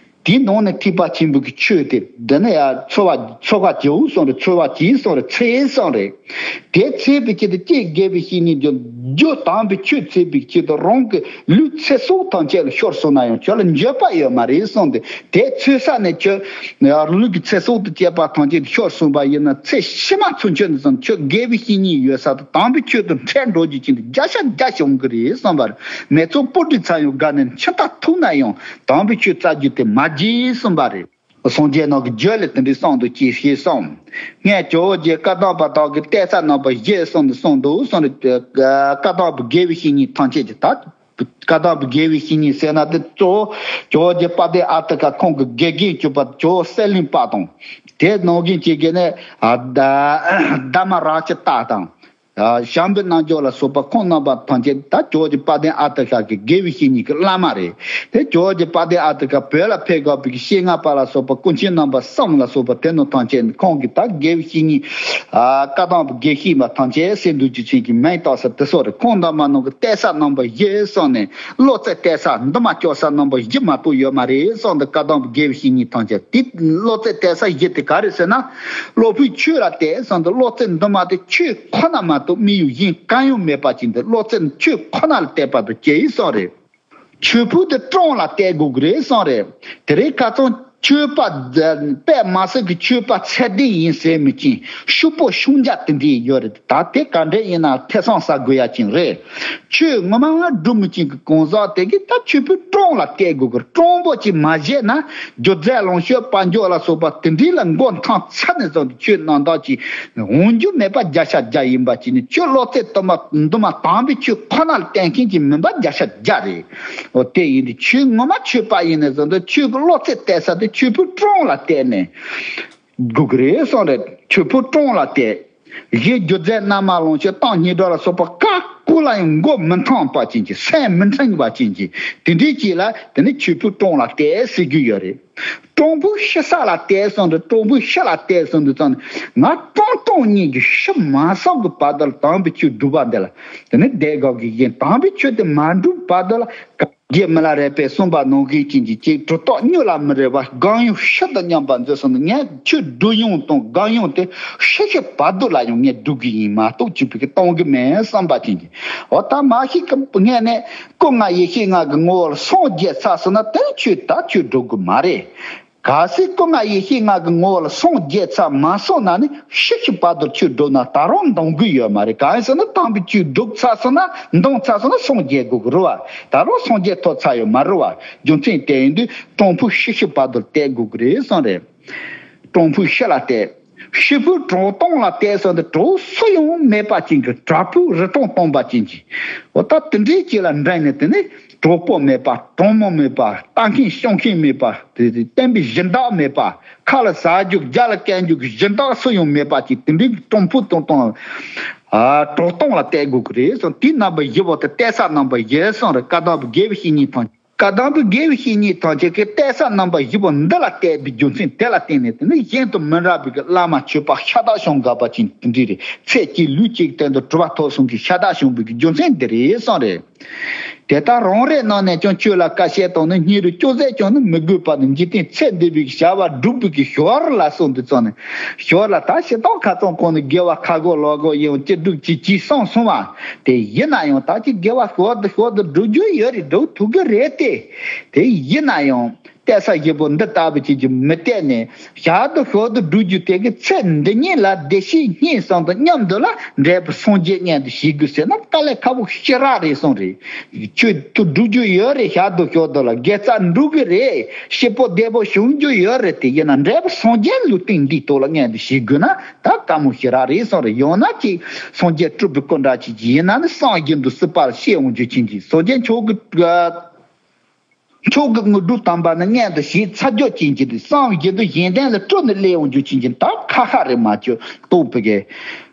དེའི་ནང་ནས་ཐེག་པ་ཆེན་པོའི་གི་ཆོས་དེ་འདི་ནི་ཡང་འཚོལ་བ་འཚོལ་བ་བྱེའུ་གསུངས་རེད། འཚོལ་བ་བྱེད་གསུངས་རེད། འཚོལ་གསུངས་རེད། དེ་འཚོལ་བའི་ཆེད་དུ་ཀྱེ་དགེ་བའི་བཤེས་གཉེན་གྱི་རྒྱུ་དམ་པའི་ཆོས་འཚོལ་བའི་ཆེད་དུ་རང་གི་ལུས་ཚེ་སྲོག་ཐམས་ཅད་ལ་ཤོར་སོང་ན་ཡང་ཁྱོད་ལ་འགྱོད་པ་ཡོད་མ་རེད་གསུངས་ཏེ། དེ་འཚོལ་ས་ནས་ཁྱོད་ལུས་ཀྱི་ཚེ་སྲོག་ཏུ་བཅད་པ་ཐམས་ཅད་ཤོར་སོང་བ་ཡིན་ན་ཚེ་ཕྱི་མ་ཚུན་ཆད་ནས་བཟུང་ཁྱོད་དགེ་བའི་བཤེས་གཉེན་ཡོད་ས་དང་དམ་པའི་ཆོས་དང་འཕྲད་འགྲོ་རྒྱུ་ཅན་དུ་བརྒྱ་ཆ་བརྒྱ་བྱུང་གི་རེད་གསུངས་པ་རེད། མེ་ཚོགས་སྤུ་གྲིའི་ཚ་ཡང་དགའ་ནས་ཤིང་རྟ་ཐུག་ན་ཡང་དམ་པའི་ཆོས་རྩ་རྒྱུ་དེ་མ་བརྗེད་གསུངས་པ་རེད། སངས་རྒྱས་རྣམས་ཀྱི་རྒྱུད་ལ་དེ་འདྲའི་གསུངས་འདུག་ཅེས་ཞེས་གསུངས། སྔོན་ཇོ་བོ་རྗེ་བཀའ་གདམས་པ་དག་གིས་གཏད་ས་རྣམ་པ་བཞི་གསུངས་ཏེ་གསུངས་འདུག་གསུངས་ཏེ། བཀའ་གདམས་པའི་དགེ་བའི་བཤེས་གཉེན་ཐམས་ཅད་ཀྱི་ད། བཀའ་གདམས་པའི་དགེ་བའི་བཤེས་གཉེན་ཟེར་ན་དེ་གཙོ་བོ་ཇོ་བོ་རྗེ་དཔལ་ལྡན་ཨ་ཏི་ཀ་ཁོང་གི་དགེ་རྒན་གྱུར་པ་ཇོ་བོ་གསེར་གླིང་པ་དང་། དེ་ནང་བཞིན་གྱི་དགེ་ནས་ཨ་ད་ད་མ་ར་ཅི་ཏ་དང་། ཨ་ཞང་བོད་རྣལ་འབྱོར་ལ་སོགས་པ་ཁོང་རྣམ་པ་ཐམས་ཅད་ད་ཇོ་བོ་རྗེ་དཔལ་ལྡན་ཨ་ཏི་ཤ་གི་དགེ་བའི་བཤེས་གཉེན་གྱི་བླ་མ་རེད། དེ་ཇོ་བོ་རྗེ་དཔལ་ལྡན་ཨ་ཏི་ཤ་བོད་ལ་ཕེབས་དགོས་པའི་ཤེས་ལྔ་པ་ལ་སོགས་པ་ཀུན་མཁྱེན་རྣམ་པ་གསུམ་ལ་སོགས་པ་དེ་རྣམས་ཐམས་ཅད་ཁོང་གི་ད་དགེ་བའི་བཤེས་གཉེན་ཨ་བཀའ་གདམས་པའི་དགེ་བཤེས་མ་ཐམས་ཅད་སེ་འབྲུ་གཅིག་ཅན་གྱི་མིང་བཏགས་ས་དེ་སོགས་རེད། ཁོང་རྣམ་པ་རྣམས་ཀྱི་གཏད་ས་རྣམ་པ་བཞི་གསུངས་ནས། བློ་རྩེ་གཏད་ས་འདུན་མ་སྐྱོར་ས་རྣམ་པ་བཞི་མ་གཏོགས་ཡོད་མ་རེད་གསུངས་འདུག་བཀའ་གདམས་པའི་དགེ་བའི་བཤེས་གཉེན་ཐམས་ཅད་དེ། བློ་རྩེ་གཏད་ས་བཞི་དེ་ག་རེ་ཟེར་ན། བློ་ཕུགས་ཆོས་ལ་གཏད་གསུངས་འདུག་བློ་རྩེ་འདུན་མ་དེ་ཆོས་ཁོ་ན་མ་གཏོགས་དམིགས་ཡུལ་གཞན་གང་ཡང་མེད་པ་ཅིག་འདུག་བློ་རྩེ་ཆོས་ཁོ་ན་ལ་གཏད་པ་དང་བཅས་ཡིན་གསུངས་རེད། ཆོས་ཕུགས་དེ་སྤྲང་ལ་གཏད་དགོས་ཀྱི་རེད་གསུངས་རེད། དེ་རིང་ཁ་སང་ཆོས་པ་དཔེ་མ་སྲིད་ཀྱི་ཆོས་པ་ཚད་ལྡན་ཡིན་ཟེར་མི་ཅན་ཤུགས་པོ་ཤུགས་འཇགས་དེ་འདྲ་ཡོད་རེད། ད་དེ་ག་འདྲ་ཡིན་ན་ཐེ་ཚོམ་ཟ་དགོས་ཡ་ཅིག་རེད། ཆོས་ངོ་མ་སྒྲུབ་མི་ཅན་གྱི་གང་ཟག་དེ་གིས་ད་ཆོས་ཕུགས་སྤྲང་ལ་གཏད་དགོས་ཀྱི་རེད། སྤྲང་པོ་ཅིག་མ་བྱས་ན་སྒྱུ་རྩལ་ལོངས་སྤྱོད་དཔལ་འབྱོར་ལ་སོགས་པ་དེ་འདྲ་ལ་མགོ་འཐོམས་ཚར་ནས་བཟུང་སྟེ་ཆོས་རྣམ་དག་ཅིག་འོང་རྒྱུ་མེད་པ་བརྒྱ་ཆ་བརྒྱ་ཡིན་པ་ཅིག་ནི་ཆོས་བློ་རྩེ་དུ་མ་འདུན་མ་དམ་པའི་ཆོས་ཁོ་ན་ལ་བརྟེན་མཁན་ཅིག་མིན་པ་བརྒྱ་ཆ་བརྒྱ་རེད། འོ་དེ་ཡིན་དུས་ཆོས་ངོ་མ་ཆོས་པ་ཡིན་ནས་བཟུང་སྟེ་ཆོས་ཀྱི་བློ་རྩེ་གཏད་ས་དེ་ཆོས་ཕུགས་སྤྲང་ལ་གཏད་ནས་དགོས་ཀྱི་རེད་གསུངས་རེད། ཆོས་ཕུགས་སྤྲང་ལ་གཏད། གཞན་སྒྱུ་རྩལ་རྣལ་མ་ལོངས་སྤྱོད་གཏམ་སྙན་གྲགས་ལ་སོགས་པ་ག་ཀུན་ལ་ཡང་མགོ་མི་འཐོམས་པ་ཅན་གྱི་སེམས་མི་འཕྲེང་བ་ཅན་གྱི་དེ་འདྲའི་ཅིག་ལ་དེ་ནི་ཆོས་ཕུགས་སྤྲང་ལ་གཏད་ཟེར་རྒྱུ་ཡོད་རེད། སྤྲང་པོ་ཤི་ས་ལ་གཏད་གསུངས་འདུག་སྤྲང་པོ་ཤི་ལ་གཏད་གསུངས་འདུག་ཙང་ང་སྤྲང་སྤྲང་གཉིས་ཀྱི་ཤི་མ་སོང་གི་བར་དུ་ལ་དམ་པའི་ཆོས་སྒྲུབ་པ་འདི་ལ་དེ་ནི་བསྡད་དགོས་ཀྱི་ཡིན། དམ་པའི་ཆོས་དེ་མ་སྒྲུབ་བར་དུ་ལ་ག་རྗེ་མི་ལ་རས་པས་གསུངས་པ་ནང་བཞིན་ཅན་གྱི་གཅིག་གྲུབ་རྟོག་གཉུག་ལ་མི་རེ་བ་གང་ཡང་ཤི་དང་མཉམ་པར་མཛོད་གསུངས་ནས་ངས་ཆོས་སྒྲུབ་ཡུན་དང་སྒོམ་ཡུན་དེ་ཤི་ཤི་བར་དུ་ལ་ཡང་ངས་སྒྲུབ་ཀྱི་ཡིན་མ་གཏོགས་ཅིག་པའི་གཏོང་གི་མེད་བསམ་པ་ཅན་གྱི་འོ་ད་མ་ཤི་ཀ་ངས་ནས་སྐུ་ལྔ་ཡེ་ཤེས་ལྔ་གི་ངོ་བོ་ལ་སངས་རྒྱས་ཚར་སོང་ན་དེ་ཆོས་ད་ཆོས་སྒྲུབ་དགོས་མ་རེད། གལ་སྲིད་སྐུ་ལྔ་ཡེ་ཤེས་ལྔ་གི་ངོ་བོ་ལ་སངས་རྒྱས་ཚར་མ་སོང་ན་ནི་ཤི་ཤི་བར་དུ་ཆོས་སྒྲུབ་ན་ད་རུང་འདང་གི་ཡོད་མ་རེད། གང་ཡིན་ཟེར་ན་དམ་པའི་ཆོས་སྒྲུབ་ཚར་སོང་ན་འདང་ཚར་སོང་ན་སངས་རྒྱས་དགོས་ཀྱི་རེད་བ། ད་རུང་སངས་རྒྱས་ཐོབ་ཚར་ཡོད་མ་རེད་བ། རྒྱུ་མཚན་དེ་ཡིན་དུས་སྤྲང་པོ་ཤི་ཤི་བར་དུ་གཏད་དགོས་ཀྱི་རེད་གསུངས་རེད། སྤྲང་པོ་ཤི་ལ་གཏད། ཤི་བོ་གྲོགས་སྟོང་ལ་གཏད་ཟེར་འདི་གྲོགས་སུ་ཡང་མེད་པ་ཅན་གྱི་དྲག་པོའི་རི་སྟོང་སྟོང་པ་ཅན་གྱི། འོ་ད་དེ་འདྲའི་ཅིག་ལ་འདྲེན་ནས་དེ་ནི་གྲོགས་པོ་མེད་པ་གྲོགས་མོ་མེད་པ་ལྟ་མཁན་སྐྱོང་མཁན་མེད་པ་དེ་དེ་བསྟན་པའི་སྦྱིན་བདག་མེད་པ་ཁ་ལ་ཟ་རྒྱུ་རྒྱ་ལ་བཀལ་རྒྱུ་གི་སྦྱིན་བདག་སུ་ཡང་མེད་པ་ཅིག་དེ་འདྲའི་གྲོགས་པོ་སྟོང་སྟོང་ཨ་གྲོགས་སྟོང་ལ་གཏད་དགོས་ཀྱི་རེད་གསུངས། དེའི་རྣམ་པ་བཞི་པོ་དེ་གཏད་ས་རྣམ་པ་བཞི་གསུངས་རེད། བཀའ་གདམས་པའི་དགེ་བའི་བཤེས་གཉེན་ཐམས་ཅད། བཀའ་གདམས་པའི་དགེ་བའི་བཤེས་གཉེན་ཐམས་ཅད་ཀྱིས་གཏད་ས་རྣམ་པ་བཞི་པོ་འདི་ལ་གཏད་པའི་རྒྱུ་མཚན་དེ་ལ་བརྟེན་ནས་དེ་ནི་གཞན་དུ་མི་འདྲ་བའི་གི་བླ་མ་ཆོས་པ་ཤ་སྟག་བྱུང་དགོས་པ་ཅན་དེ་འདྲ་རེད། ཚེ་གཅིག་ལུས་གཅིག་གི་སྟེང་དུ་གྲུབ་པ་ཐོབ་སོང་གི་ཤ་སྟག་བྱུང་བའི་གི་རྒྱུ་མཚན་འདི་རེད་གསུངས་རེད། དེ་ལྟར་རང་རེའི་ནང་ནས་ཀྱང་ཆོས་ལ་དཀའ་སྤྱད་བཏང་ནས་སྙིང་རུས་ཅུང་ཟད་ཀྱང་ནི་མི་དགོས་པར་ནི་འཇིག་རྟེན་ཚེ་འདི་པའི་གི་བྱ་བ་སྒྲུབ་པའི་གི་ཞོར་ལ་སོང་དུས་ཙང་ནས་ཞོར་ལ་ད་ཤི་སྟངས་ཁ་ཚང་ཁོང་ནི་དགེ་བ་ཁ་སྒོ་ལོག་སྒོ་ཡིན་ཅི་སྒྲུབ་ཅི་ཅི་སོང་སོང་བ། དེ་ཡིན་ན་ཡང་ད་ཅི་དགེ་བ་ཞོར་དུ་ཞོར་དུ་སྒྲུབ་རྒྱུ་ཡོད་རེད། སྒྲུབ་ཐུབ་ཀྱི་རེད་དེ། དེ་ཡིན་ན་ཡང་གཏད་ས་བཞི་པོ་འདི་ལྟ་བུ་ཅིག་གིས་མི་གཏད་ནས་ཞར་དུ་ཞོར་དུ་སྒྲུབ་རྒྱུ་དེ་གི་ཚེ་འདི་ཉིད་ལ་བདེ་གཤེགས་སྙིང་གསུམ་དང་མཉམ་དུ་ལ་འབྲས་བུ་སངས་རྒྱས་མངོན་དུ་བྱེད་དགོས་ཟེར་ན་དཀའ་ལས་ཁག་པོ་ཞེ་དྲག་རེད་གསུངས་རེད། ཆོས་དུ་སྒྲུབ་རྒྱུ་ཡོད་རེད། ཞར་དུ་ཞོར་དུ་ལ་དགེ་རྩ་འགྲུབ་གི་རེད། སྐྱིད་པོ་བདེ་པོ་བྱུང་རྒྱུ་ཡོད་རེད། དེ་ཡིན་ན་འབྲས་བུ་སངས་རྒྱས་ལུས་རྟེན་འདིའི་ཐོག་ལ་མངོན་དུ་བྱེད་དགོས་ན། ད་དཀའ་མོ་ཞེ་དྲག་རེད་གསུངས་རེད། ཡང་ན་ཅིག་སངས་རྒྱས་སྤྲུལ་པའི་སྐུ་འདྲ་ཅིག་ཡིན་ན་ནི་བསམ་བཞིན་དུ་སྲིད་པར་སྐྱེ་འོང་རྒྱུ་ཅན་གྱི་སངས་རྒྱས་མཆོག་གི་མཆོག་གི་དངོས་གྲུབ་དམ་པ་ནི་མངོན་དུ་བྱེད་ཚར་རྒྱུ་ཅན་གྱི་བསམ་བཞིན་དུ་གཞན་དོན་ལ་སྤྲོ་ནས་སླེབས་འོང་རྒྱུ་ཅན་གྱི་ད་ཁ་ཁ་རེད་མ་བཅོས་རྟོགས་པའི་གི།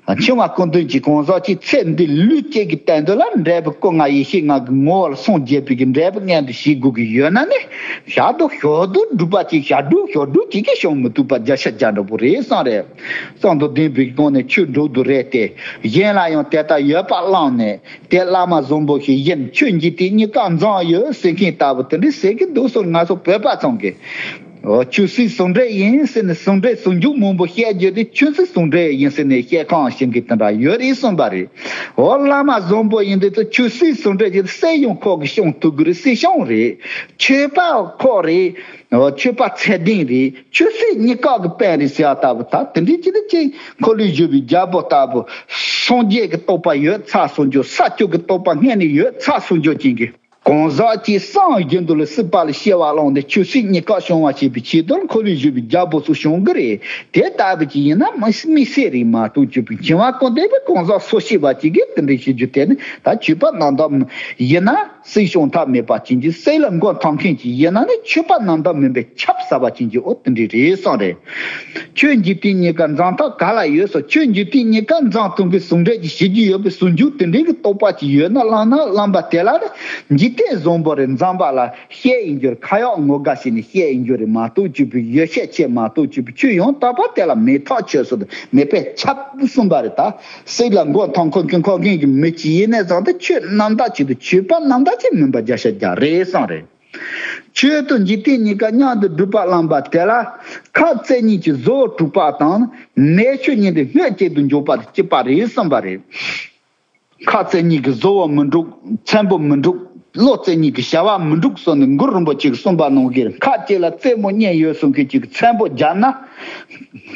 འཆི་བ་ཀུན་འདུལ་གྱི་གང་ཟག་ཅིག་ཚེ་འདི་ལུས་གཅིག་གི་སྟེང་དུ་ལ་འབྲས་བུ་སྐུ་ལྔ་ཡེ་ཤེས་ལྔ་གི་ངོ་བོ་ལ་སངས་རྒྱས་པའི་གི་འབྲས་བུ་མངོན་དུ་བྱེད་དགོས་ཀྱི་ཡོད་ན་ནི་ཞར་དུ་ཞོར་དུ་སྒྲུབ་པ་ཅིག་ཞར་སྒྲུབ་ཞོར་སྒྲུབ་ཅིག་གིས་བྱུང་མི་ཐུབ་པ་བརྒྱ་ཆ་བརྒྱ་འདྲ་པོ་རེད་བསམ་རེད། བསམ་དུ་ལྡན་པའི་སྒོ་ནས་ཆོས་སྒྲུབ་དུ་རེད་དེ། གཞན་ལ་ཡང་དེ་ལྟར་ཡོད་པ་བླངས་ནས་དེ་བླ་མ་བཟང་པོ་ཞིག་ཡིན་ཆོས་འཇིག་རྟེན་གཉིས་ཀ་འཛོམས་ཡོད་ཟེར་མཁན་ལྟ་བུ་དེ་འདྲ་ཟེར་གི་འདུག་སོང་། ང་ཚོ་བོད་པ་ཚང་གི་ཆོས་སྲིད་ཟུང་འབྲེལ་ཡིན་ཟེར་ནས་ཟུང་འབྲེལ་ཟུང་འཇུག་མང་པོ་བཤད་རྒྱུ་དེ་ཆོས་སྲིད་ཟུང་འབྲེལ་ཡིན་ཟེར་ནས་བཤད་ཁང་ཞིག་གི་དེ་འདྲ་ཡོད་རེད་གསུངས་པ་རེད། འོ་བླ་མ་བཟང་པོ་ཡིན་དུས་ཚོ་ཆོས་སྲིད་ཟུང་འབྲེལ་གྱི་སྲིད་གཞུང་ཁོག་གི་སྐྱོང་ཐུབ་གི་རེད། སྲིད་གཞུང་རེད། ཆོས་པ་ཁོག་རེད། འོ་ཆོས་པ་ཚད་ལྡན་རེད། ཆོས་སྲིད་གཉིས་ཀ་གི་དཔོན་རེད་ཟེར་བ་ལྟ་བུ་ད་དེ་འདྲའི་ཅི་ནི་ཅི་འཁོར་ལོས་སྒྱུར་བའི་རྒྱལ་པོ་ལྟ་བུ་སངས་རྒྱས་ཀྱི་རྟོགས་པ་ཡོད་ཚར་སོང་རྒྱུ་ས་བཅུ་གི་རྟོགས་པ་སྔོན་ནས་ཡོད་ཚར་སོང་རྒྱུ་ཅན་གྱི། གང་ཟག་གཅིག་སངས་རྒྱས་འདུལ་ལ་སྲིད་པ་ལ་སྐྱེ་བ་བླངས་ཏེ་ཆོས་སྲིད་གཉིས་ཀ་སྐྱོང་བ་བྱེད་པའི་ཆེད་དུ་འཁོར་ལོས་སྒྱུར་བའི་རྒྱལ་པོ་ཚོ་བྱུང་གི་རེད། དེ་ལྟ་བུ་ཅིག་ཡིན་ན་མི་མི་སྲིད་རེད་མ་གཏོགས་གྱུར་པའི་འཆིང་བ་ཀུན་ལྡན་པའི་གང་ཟག་སོ་སྐྱེ་བ་ཅིག་གིས་དེ་འདྲའི་བྱེད་རྒྱུ་དེ་ནི་ད་ཆོས་པ་རྣམ་དག་ཡིན་ན་སྲིད་སྐྱོང་ཐབས་མེད་པ་ཅན་གྱི་སྲིད་ལ་མགོ་འཐོམ་མཁན་ཅིག་ཡིན་ན་ནི་ཆོས་པ་རྣམ་དག་མིན་པའི་ཆབ་གསར་པ་ཅན་གྱི་འོ་དེ་འདྲའི་རེད་བསམ་རེད། ཆོས་འཇིག་རྟེན་གཉིས་ཀ་འཛིན་ཐབས་ག་ལ་ཡོད་སོ། ཆོས་འཇིག་རྟེན་གཉིས་ཀ་འཛིན་ཐུབ་མཁན་ཟུང་འབྲེལ་གྱི་བྱེད་རྒྱུ་ཡོད་པའི་ཟུང་འཇུག་དེ་འདྲའི་གི་རྟོགས་པ་ཅིག་ཡོད་ན་བླངས་ན་བླངས་པ་དེ་ལ་ནི་འཇིག་རྟེན་བཟང་པོ་རེ་འཛིན་པ་ལ་བཤད་ཡིན་རྒྱུར་ཁ་ཡག་ངོ་དགའ་བྱས་ནས་བཤད་ཡིན་རྒྱུ་རེད་མ་གཏོགས་གྱུར་པའི་ཡོ་བཤད་ཆེ་མ་གཏོགས་གྱུར་པའི་ཆོས་ཡང་དག་པ་དེ་ལ་མེད་ཐག་ཆོད་སོ། མེད་པས་ཁྱབ་གསུངས་པ་རེད། ད་སྲིད་ལ་མགོ་འཐོམ་ཁོ་མཁན་ཁོ་མཁན་གྱི་མི་ཅིག་ཡིན་ནས་བཟུང་སྟེ་ཆོས་རྣམ་དག་ཆེད་དུ་ཆོས་པ་རྣམ་དག་ཆེད་མིན་པ་བརྒྱ་ཆ་བརྒྱ་རེད་བསམ་རེད། ཆོས་དང་འཇིག་རྟེན་གཉིས་ཀ་མཉམ་དུ་སྒྲུབ་པ་བླངས་པ་དེ་ལ་ཁ་རྩེ་གཉིས་ཀྱི་བཟོ་བོ་གྲུབ་པ་དང་ནད་ཆོས་གཉིས་ཏེ་སྣོད་བཅུད་དུ་འཇོག་པ་དང་གཅིག་པ་རེད་གསུངས་པ་རེད། ཁ་རྩེ་གཉིས་ཀྱི་བཟོ་བོ་མི་འགྲུབ། ཚན་པོ་མི་འགྲུབ། བློ་རྩེ་གཉིས་ཀྱི་བྱ་བ་མི་འགྲུབ་གསུངས་ནས་གུ་རུ་རིན་པོ་ཆེས་གསུངས་པ་ནང་བཞིན་ཁ་གཅིག་ལ་རྩེ་མོ་གཉིས་ཡོད་གསུང་མཁན་གཅིག་གི་ཚན་པོ་སྦྱར་ན།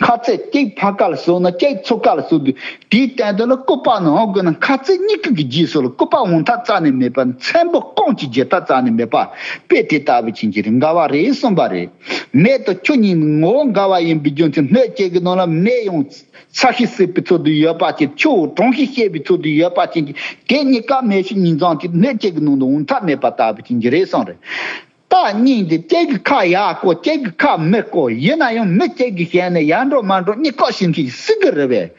ཁ་རྩེ་གཅིག་ཕར་ཁ་ལ་ཟུག་ན་གཅིག་ཚུར་ཁ་ལ་ཟུག་དུས་དེའི་སྟེང་དུ་ལ་སྐུད་པ་ནང་དགོས་ན་ཁ་རྩེ་གཉིས་ཀྱི་རྗེས་སུ་ལ་སྐུད་པ་འོང་ཐབས་རྩ་ནས་མེད་པ། ཚན་པོ་རྐང་གཅིག་བརྗེ་ཐབས་རྩ་ནས་མེད་པ། དཔེ་དེ་ལྟ་བུ་ཅན་གྱི་རིགས་འགལ་བ་རེད་གསུངས་པ་རེད། མེ་དང་ཆུ་གཉིས་ངོ་བོ་འགལ་བ་ཡིན་པའི་རྒྱུ་མཚན་སྣོད་བཅུད་ཀྱི་ནང་ལ་མེ་ཡང་ཚ་ཤེད་སྲེད་པའི་ཚུལ་དུ་ཡོད་པ་ཅན། ཆུ་གྲང་ཤེད་སྐྱེད་པའི་ཚུལ་དུ་ཡོད་པ་ཅན་གྱི་དེ་གཉིས་ཀ་མེ་ཆུ་གཉིས་འཛོམས་ཀྱི་སྣོད་བཅུད་ཀྱི་ནང་དུ་འོང་ཐབས་མེད་པ་ལྟ་བུ་ཅན་གྱི་རེད་གསུངས་རེད། རྟགས་གཉིས་འདི་གཅིག་གི་ཁ་ཡར་བཀོག་གཅིག་གི་ཁ་མར་བཀོག་ཡིན་ན་ཡང་མི་གཅིག་གི་ཞལ་ནས་ཡར་འགྲོ་མར་འགྲོ་གཉིས་ཀ་ཤེས་མཁན་ཞིག་སྲིད་ཀྱི་རེད་པས།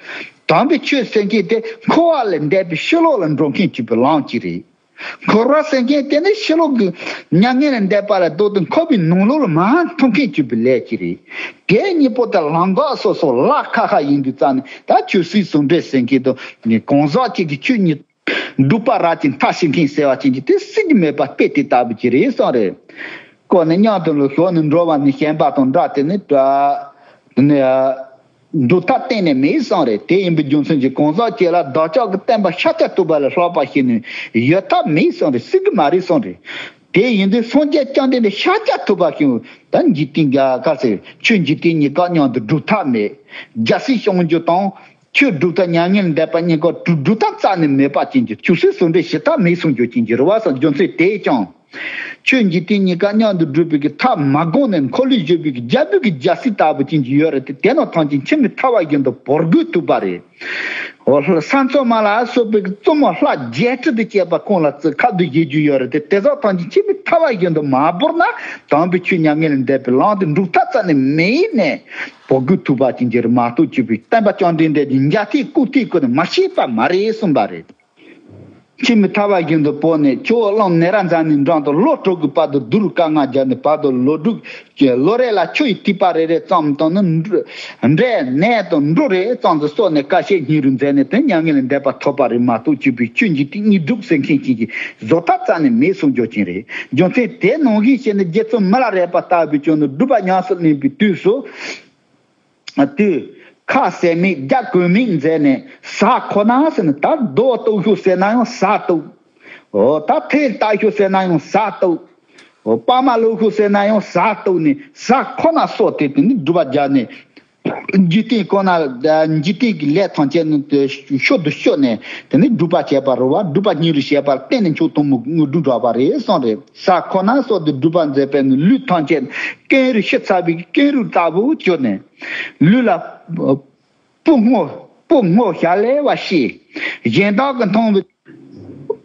དམ་པའི་ཆོས་ཟེར་མཁན་དེ་འཁོར་བ་ལས་འདས་པའི་ཕྱི་ལོགས་ལ་འགྲོ་མཁན་གྱུར་པའི་ལམ་གཅིག་རེད། འཁོར་བ་ཟེར་མཁན་དེ་ནི་ཕྱི་ལོགས་ཀྱི་མྱ་ངན་ལས་འདས་པ་ལ་ལྡོག་སྟེ་འཁོར་བའི་ནང་ལོགས་ལ་མར་ཐོན་མཁན་གྱུར་པའི་ལས་གཅིག་རེད། དེ་གཉིས་པོ་དེ་ལམ་ཁ་སོ་སོ་ལ་ཁ་ཁ་ཡིན་དུས་རྩ་ནས་ད་ཆོས་སྲིད་ཟུང་འབྲེལ་ཟེར་མཁན་དང་ནི་གང་ཟག་གཅིག་གི་ཆོས་གཉིས། སྒྲུབ་པ་ར་ཅིག་མཐའ་ཕྱིན་མཁན་ཟེར་བ་ཅན་གྱི་དེ་སྲིད་ཀྱི་མེད་པ་དཔེ་དེ་ལྟ་བུ་ཅིག་རེད་གསུངས་རེད། ཁོ་ནི་མཉམ་དུ་ལ་ཞོག་ནས་འགྲོ་བ་ནི་ཞེན་པ་དང་འདྲ་དེ་ནི་འདྲ། དེ་ནི་འགྲོ་ཐབས་གཏན་ནས་མེད་གསུངས་རེད། དེ་ཡིན་པའི་རྒྱུ་མཚན་གྱིས་གང་ཟག་གཅིག་ལ་བདག་ཅག་གི་བསྟན་པ་ཤཱཀྱ་ཐུབ་པ་ལས་ལྷག་པ་ཞིག་ནི་ཡོད་ཐབས་མེད་གསུངས་རེད། སྲིད་ཀྱི་མ་རེད་གསུངས་རེད། དེ་ཡིན་དུས་སངས་རྒྱས་བཅོམ་ལྡན་འདས་ཤཱཀྱ་ཐུབ་པ་ཞིག་ད་འཇིག་རྟེན་ག་ཟེར་ཆོས་འཇིག་རྟེན་གཉིས་ཀ་མཉམ་དུ་སྒྲུབ་ཐབས་མེད། རྒྱལ་སྲིད་སྐྱོང་རྒྱུ་དང་། ཆོས་སྒྲུབ་ཐབས་མྱ་ངན་ལས་འདས་པ་གཉིས་ཀ་སྒྲུབ་སྒྲུབ་ཐབས་རྩ་ནས་མེད་པ་ཅན་གྱི་ཆོས་སྲིད་ཟུང་འབྲེལ་བྱེད་ཐབས་མེད་གསུངས་རྒྱུ་ཅན་གྱི་རེད་བ་སོགས་རྒྱུ་མཚན་དེས་ཀྱང་། ཆོས་འཇིག་རྟེན་གཉིས་ཀ་མཉམ་དུ་སྒྲུབ་པའི་གི་ཐབས་མ་དགོངས་ནས་འཁོར་ལོས་སྒྱུར་བའི་གི་རྒྱལ་པོའི་གི་རྒྱལ་སྲིད་ལྟ་བུ་ཅན་གྱི་ཡོད་རེད་དེ། དེ་རྣམས་ཐམས་ཅད་འཆི་མེད་ཐར་བ་བཞིན་དུ་བོར་དགོས་ཐུབ་པ་རེད། འོ་ལྷ་ས་འཚོ་མ་ལ་སོགས་པའི་གི་གཙོ་མོ་ལྷ་བརྒྱད་ཁྲི་དང་བཅས་པ་ཁོང་ལ་བརྩི་ཁ་བསྡུ་བྱེད་རྒྱུ་ཡོད་རེད་དེ། དེ་ཚོ་ཐམས་ཅད་འཆི་མེད་ཐར་བ་བཞིན་དུ་མ་བོར་ན་དམ་པའི་ཆོས་མྱ་ངན་ལས་འདས་པའི་ལམ་དེ་འགྲུབ་ཐབས་རྩ་ནས་མེད་ནས་བོར་དགོས་ཐུབ་པ་ཅན་གྱི་རེད་མ་གཏོགས་གཅིག་པུའི་བསྟན་པ་བཅོམ་ལྡན་འདས་ཀྱི་མཇལ་ཐེངས་སྐུ་ཐེངས་ཀུན་ནས་མ་ཤེས་པ་མ་རེད་གསུངས་པ་རེད། འཆི་མེད་ཐར་བ་བཞིན་དུ་བོར་ནས་ཆུ་བོ་རླངས་ནེ་ར་འཛིན་ནས་འགྲམ་དུ་ལོ་དྲུག་གི་བར་དུ་སྡུག་རུས་དཀའ་ངལ་བརྒྱབ་ནས་བར་དུ་ལོ་དྲུག་གི་ལོ་རེ་ལ་ཆུ་ཡི་ཐིགས་པ་རེ་རེ་ཙམ་དང་ནི་འབྲས་ནས་དང་འབྲུ་རེ་ཙམ་ཟིག་གསོག་ནས་ཁ་ཤས་སྙིང་རུས་མཛད་ནས་དེ་མྱ་ངན་ལས་འདས་པ་ཐོབ་པ་རེད་མ་གཏོགས་གཅིག་པུའི་ཆོས་འཇིག་རྟེན་གཉིས་སྒྲུབ་ཟེར་མཁན་ཅན་གྱི་བཟོ་ཐབས་རྩ་ནས་མེད་གསུངས་རྒྱུ་ཅན་རེད། རྒྱུ་མཚན་དེ་ནང་བཞིན་བྱས་ནས་རྗེ་བཙུན་མི་ལ་རས་པ་ལྟ་བུའི་ཀྱང་ནི་སྒྲུབ་པ་ཉམས་སུ་ལེན་པའི་དུས་སུ། དུས། ཁ་ཟས་མེད་རྒྱ་གོས་མེད་མཛད་ནས་ཟ་ཁོ་ན་ཟེར་ནས་ད་རྡོ་གཏུག་ཤོག་ཟེར་ན་ཡང་ཟ་གཏུག་འོ་ད་ཐལ་བཏགས་ཤོག་ཟེར་ན་ཡང་ཟ་གཏུག་འོ་པ་མ་ལོག་ཤོག་ཟེར་ན་ཡང་ཟ་གཏུག་ནས་ཟ་ཁོ་ན་སོགས་ཏེ་དེ་ནི་སྒྲུབ་པ་རྒྱག་ནས། འཇིག་རྟེན་ཁོ་ན་འཇིག་རྟེན་གྱི་ལས་ཐམས་ཅད་ནི་དེ་ཤུལ་དུ་བཤོལ་ནས་དེ་ནི་སྒྲུབ་པ་བྱས་པ་རེད་བ། སྒྲུབ་པ་སྙིང་རུས་བྱས་པ་གཏན་ནས་མཆོག་ཐུན་མོང་དངོས་གྲུབ་འགྲོ་བ་རེད་གསུངས་རེད། ཟ་ཁོ་ན་སོགས་ཏེ་སྒྲུབ་པ་མཛད་པས་ནི་ལུས་ཐམས་ཅད་ཀེང་རུས་ཤི་ཚར་བའི་ཀེང་རུས་ལྟ་བུ་གྱུར་ནས། ལུས་ལ་སྤུ་སྔོ་སྤུ་སྔོ་ཞལ་ལེ་བ་ཤེས། གཞན་དག་གིས་མཐོང་བའི།